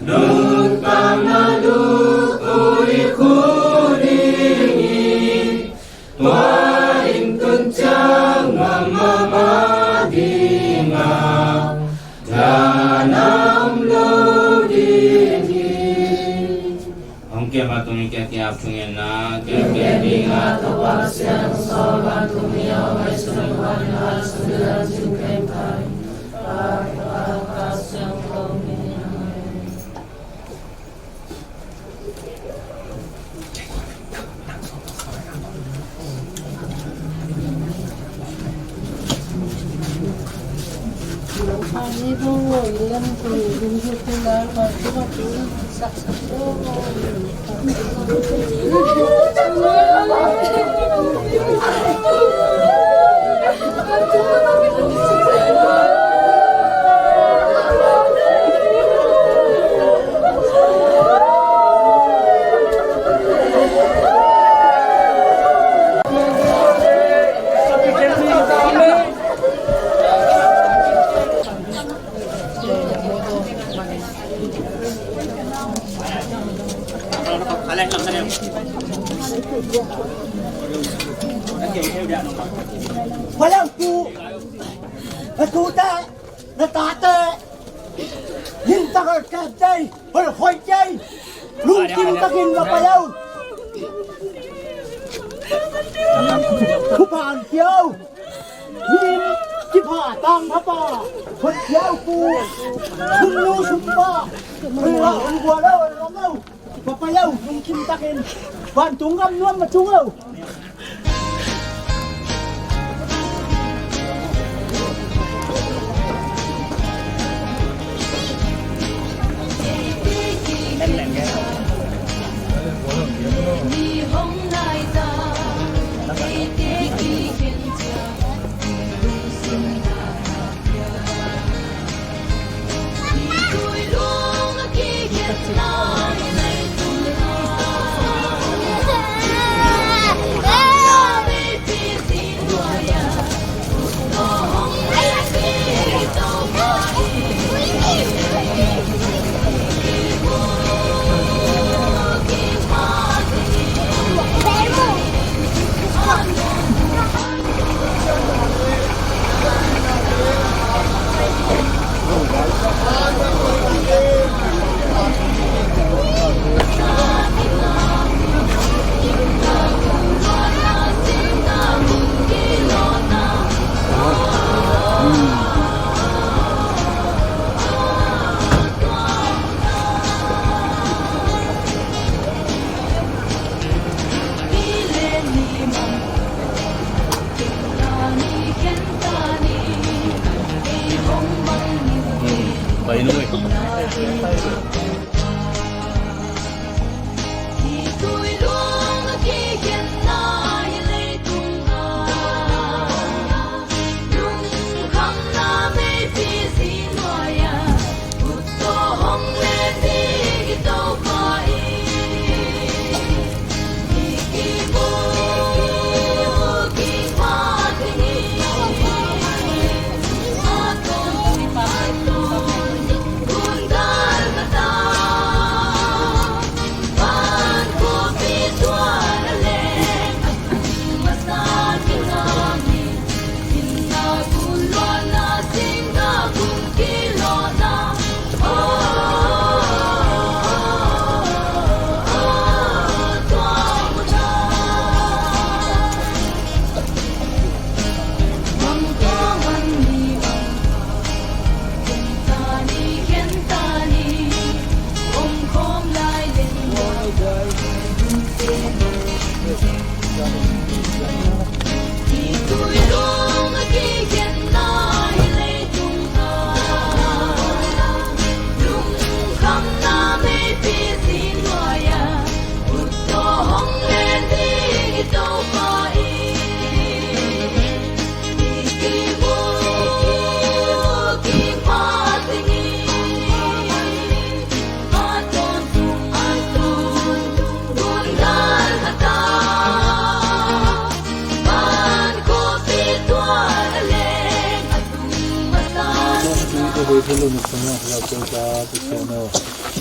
nuntakna lukhu i khu ding hi. Tua inn tun ciang nuam mahmah ding a, dahna om lo ding hi. Hong kiam a tung i kiam kiam thungetna, kiam kiam ding a, Topa Pasian hong sawl vantung mi a om a i sun a guan in a sun ding a cing kem kai. Pa, Pa, Pa, Siangtho mi. Amen. Walang tu, na tuta, na tate. Limtak a kek dei, hoih hoih dei. Lungkim takin va pai o. Thupha hong pia o. Min kipha tang pha pa, hoih pia o pu. Sum nu sum pa, hoih la hoih gua lo, hoih lam lo. Va pai o, lungkim takin. Vantung gam nuam ma tung o.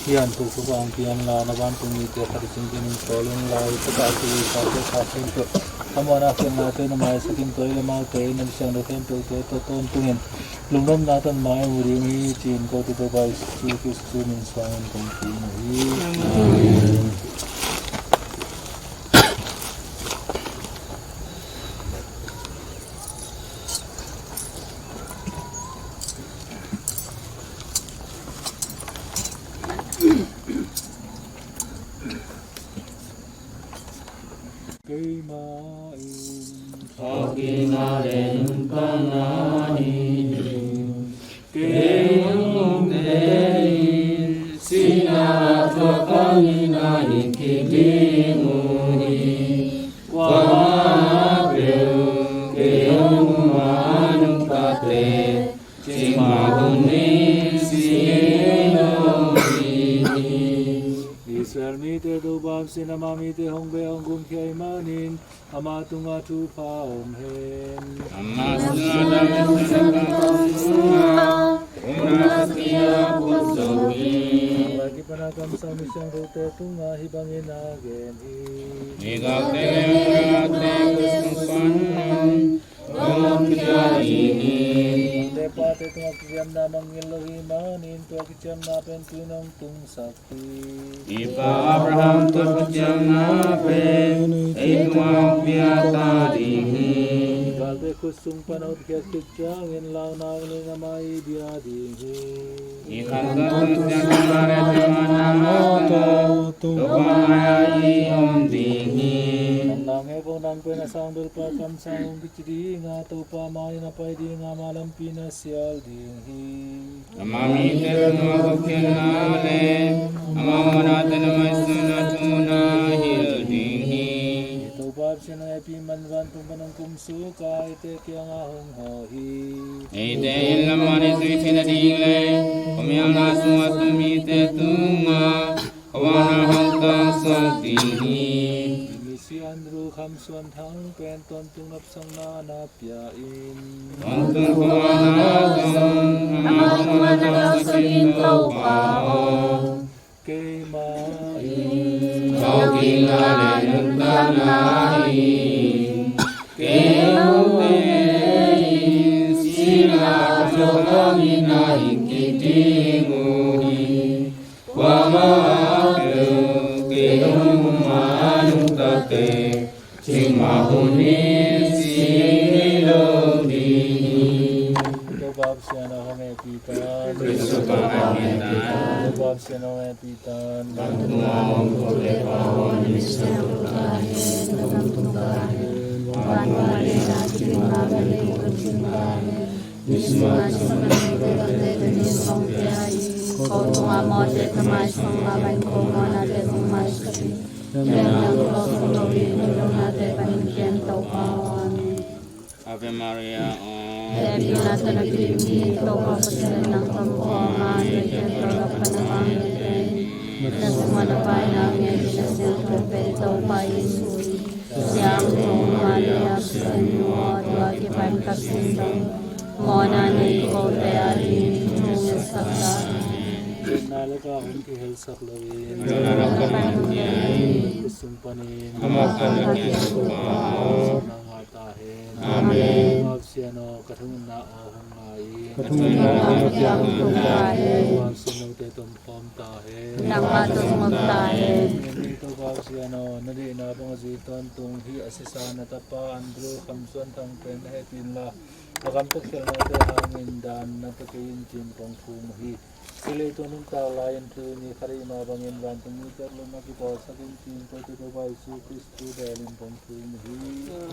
Hi han puk puk ang pian la na van puk mi te khat sing tin in kolun lai puk a tu sa te sa sing tu. Amona sing na te na mai sa tin toi le mau te na siang do ken tu te to ton tung in. Lungdamna tawh mai mu ding hi, ci-in kote Topa Jesu Khristu min suangin kong thum uh hi. Amen. Keimah in thawhkikna le nuntakna hi. Kei nungte in sihna a thuak a nina hi kik ding uh hi. Kuamah peuh kei hong um a nungtate, cikmah hun in si lo hi. Israel mite Topa sin, ama mite hong beh hong gumkhia ahih manin, ama tungah thupha om hen. Ama tungah thupha om hen. Ama tungah thupha om hen. Lai kipan a kamsang misiangthote tungah hih bangin a gen hi. Ni gawp teng a gawp teng sung pan hong om khia ding hi. Pate tungah kiciamna mangngilh lo hi manin tua kiciamna pen tu-in hong tungsak hi. I pa Abraham tua kiciamna pen ei tungah hong pia ta ding hi. Galte khut sung pan a utkhiat khit ciangin launa in ama i dia ding hi. I khantoh tungsiang Nazareth mah na mawtaw, Topa mai-ah i om ding hi. Nang nang e ko nang pen a sang belpa kamsang hong kici ding a, Topa mai-in a pai ding a, ama lampi na sial ding hi. Ama mite tungah gupkhiatna le ama honate na ngaihsutna thu na hilh ding hi. Topa Pasian aw, hehpih man vantung pan hong kumsuk a, eite kiangah hong hawh hi. Eite in lam man i zuih theihna ding le khuamialna sungah tung mite tungah khuavakna hong tangsak ding hi. Misi Andrew Kham Suan Thang pen tawntung nopsakna na pia in. Tawntung khuavakna zong amah tungah na tangsak in, Topa aw. Keimah in thawhkikna le nuntakna hi. Kei note in sihna tawh kei hong hawh in a hing kik ding uh hi. Kuamah peuh kei hong um a, nuntakte cikmah hunin si ngei lo ding hi. Topa Pasian aw, hong hehpih tan. Khrih Topa hong hehpih tan. Topa Pasian aw, hong hehpih tan. Vantung a om ko Topa aw, na min siangtho ta hen. Na gam tung ta hen. Vantung a dingin a ci ding bang a ding ko cing ta hen. Nisim a ci sawm na ding te tonte tuni hong pia in. Ko tungah mawhte tha mai sawm mah bangin ko mawhnate zong maisak in. Pianna tawh suak loin, na lohnate panin piang, Topa aw. Amen. Ave Maria aw. Hehpihna tawh na kidim hi, Topa Pasian, nang tawh om a, na kiang tawh lak pan a vang hi pen. Na sungah na paina ngei in, na siangtho pen Topa Jesuh hi. Siangtho Maria, Pasian nu aw, tua kipan ka sinteng mawhna nei kote a dingin thungetsak ta hen. Nalaka hong kihelsak loin, nalaka hong kihelsak loin, sung panin amah khan na kian suk pa aw. Nang ngah ta hen. Amen. Pasian aw, ka thungetna aw hong ngai in. Ka thungetna aw hong ngai in. Pasian note tawh om ta hen. Nangmah tawh zong om ta hen. Pasian aw, na deihna bang a zui tawntung hih a sisa na tapa Andrew Kham Suan Thang pen na hehpih inla, a gamtat khialhnate hangin dan na pia kei in, ci-in kong thum uh hi. Hih leitung nuntak lai-in thil ni khat ahih mah bangin vantung mite lungsim a kipawlsak in, ci-in kote Topa Jesuh Khrih thu bel in kong thum uh hi.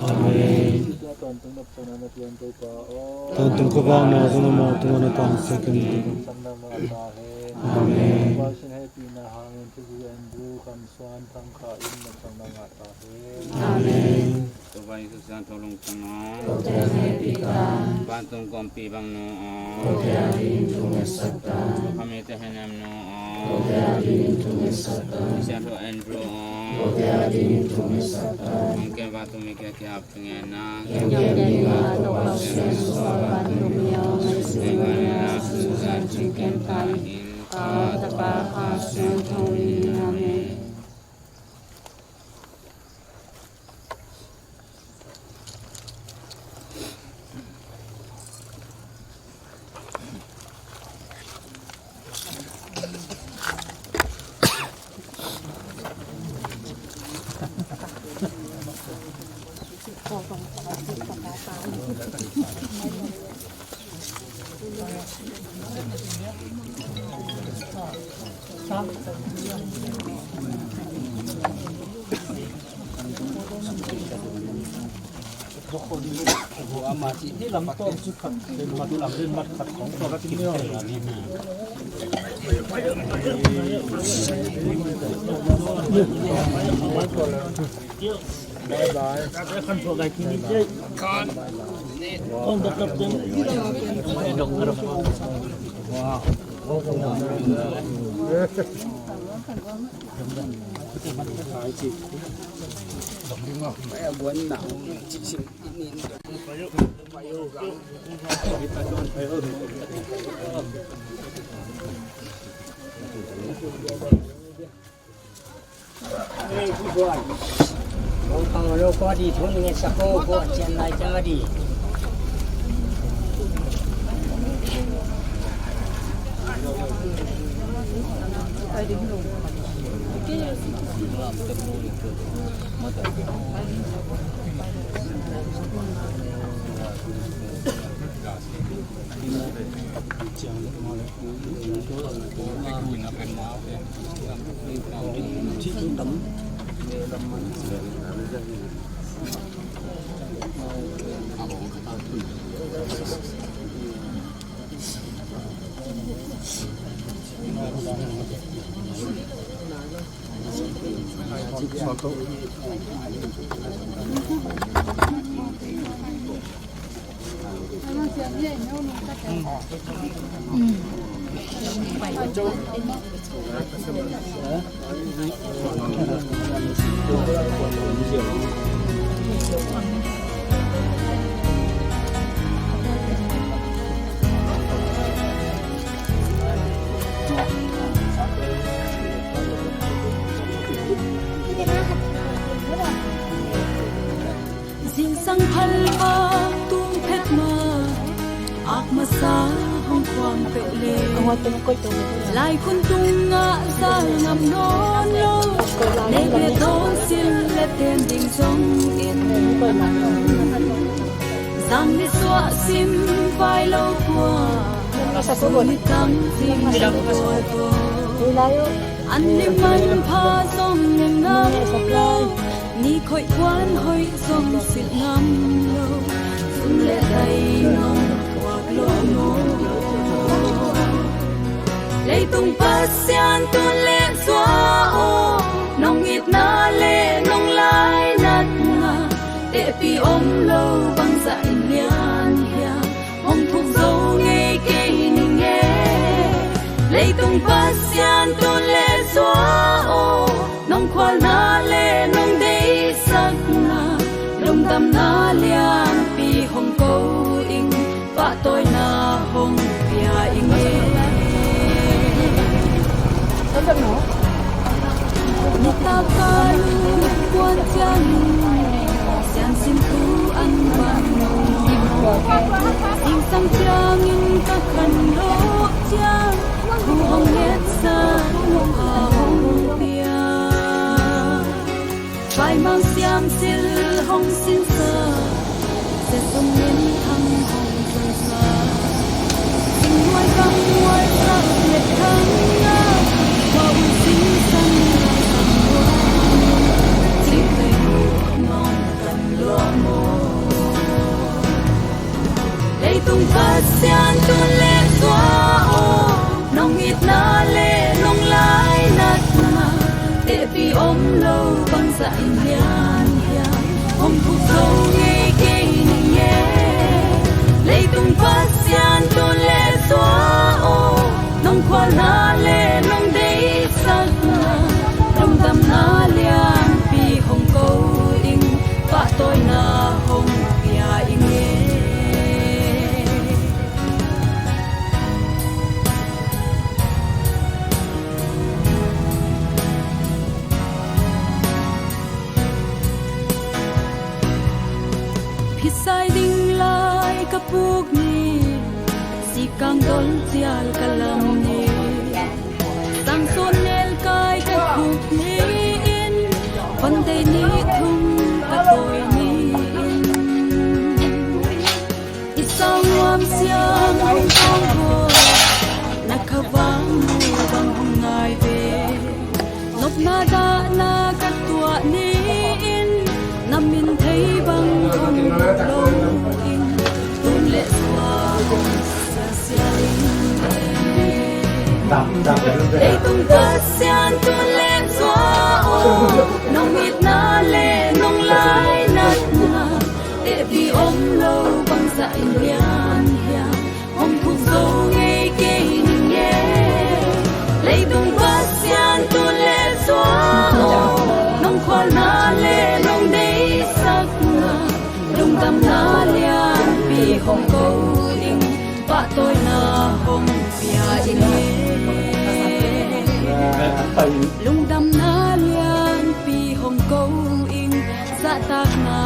Amen. Hih tungah tawntung nopsakna na pia in, Topa aw. Tawntung khuavakna zong amah tungah na tangsak in. Nopsakna ngah ta hen. Amen. Topa Jesuh hehpihna hangin thuzui Andrew Kham Suan Thang kha in nopsakna ngah ta hen. Amen. Topa Jesuh siangtho lungtang aw. Kote hong hehpih ta. Vantung kawmpi bang nu aw. Kote a dingin thungetsak ta. Khamite hehnem nu aw. Kote a dingin thungetsak ta. Siangtho Andrew aw. Kote a dingin thungetsak ta. Hong kem vantung mi kiang kiap thungetna. Hong kem ding a Topa Pasian aw, vantung mi aw, ngaihsutna, ngaihsutna cing kem ta in. Ka, Tapa, Kha, Siangtho min. Amen. Zingsang phalva tung phet ma, ak masa hong khuang peuh le. Lai khun tungah zal ngam nawn lo, nei bia dawn sil le ten ding zong in. Zang ni suah sim vai lo kua, suni tam zing lo kua. An ni manpha zong ne ngam lo, ni khoih kuan hoih zong silh ngam lo, sum le dai nong khuak lo maw. Leitung Pasian tun le zua aw, nong itna le nong lainatna, tehpi om lo bangzah in lian hiam, hong thuk zo ngei kei ning e. Leitung Pasian tun le zua aw, nong khualna le nong deisakna, lungdamna lianpi hong ko ing, pahtawina hong pia ing e. Nitak a lungkuan ciangin, siansin thu an pan lo. Zingsang ciangin ka khan lo ciang, thu hong ngetsa a hong pia. Vai mang siam sil hong sinsa, sia sung min thang hong zangsa. Sing nuai kam nuai sak let thang a, hua un sing san lai sam nuai. Sing tui nuai non kan lo mo. Leitung Pasian tun le zua aw, nong itna le nong lainatna, tehpi om lo bangzah in lian hiam, hong thuk zo ngei kei ning e. Leitung Pasian tun le zua aw, nong khualna le nong deisakna, lungdamna lianpi hong ko ing, pahtawina hong pia ing e. Phisai ding lai ka puk ni, sikang dol cial ka lam ni. Sangsawn nelkai ka khuk ni in, van dei ni thum ka tawi ni in. I sang nuam siam hong kawng haw, na khavang mu bang hong ngai ve. Nopna dahna ka tuah ni in, na min thei bang hong lut lo in, tun le zua hong sia sia ing. Leitung Pasian tun le zua aw, nong itna le nong lainatna, tehpi om lo bangzah in lian hiam, hong thuk zo ngei kei ning e. Leitung Pasian tun le zua aw, nong khualna le nong deisakna, lungdamna lianpi hong ko ing, pahtawina hong pia ing e. Lungdamna lianpi hong ko ing, zahtakna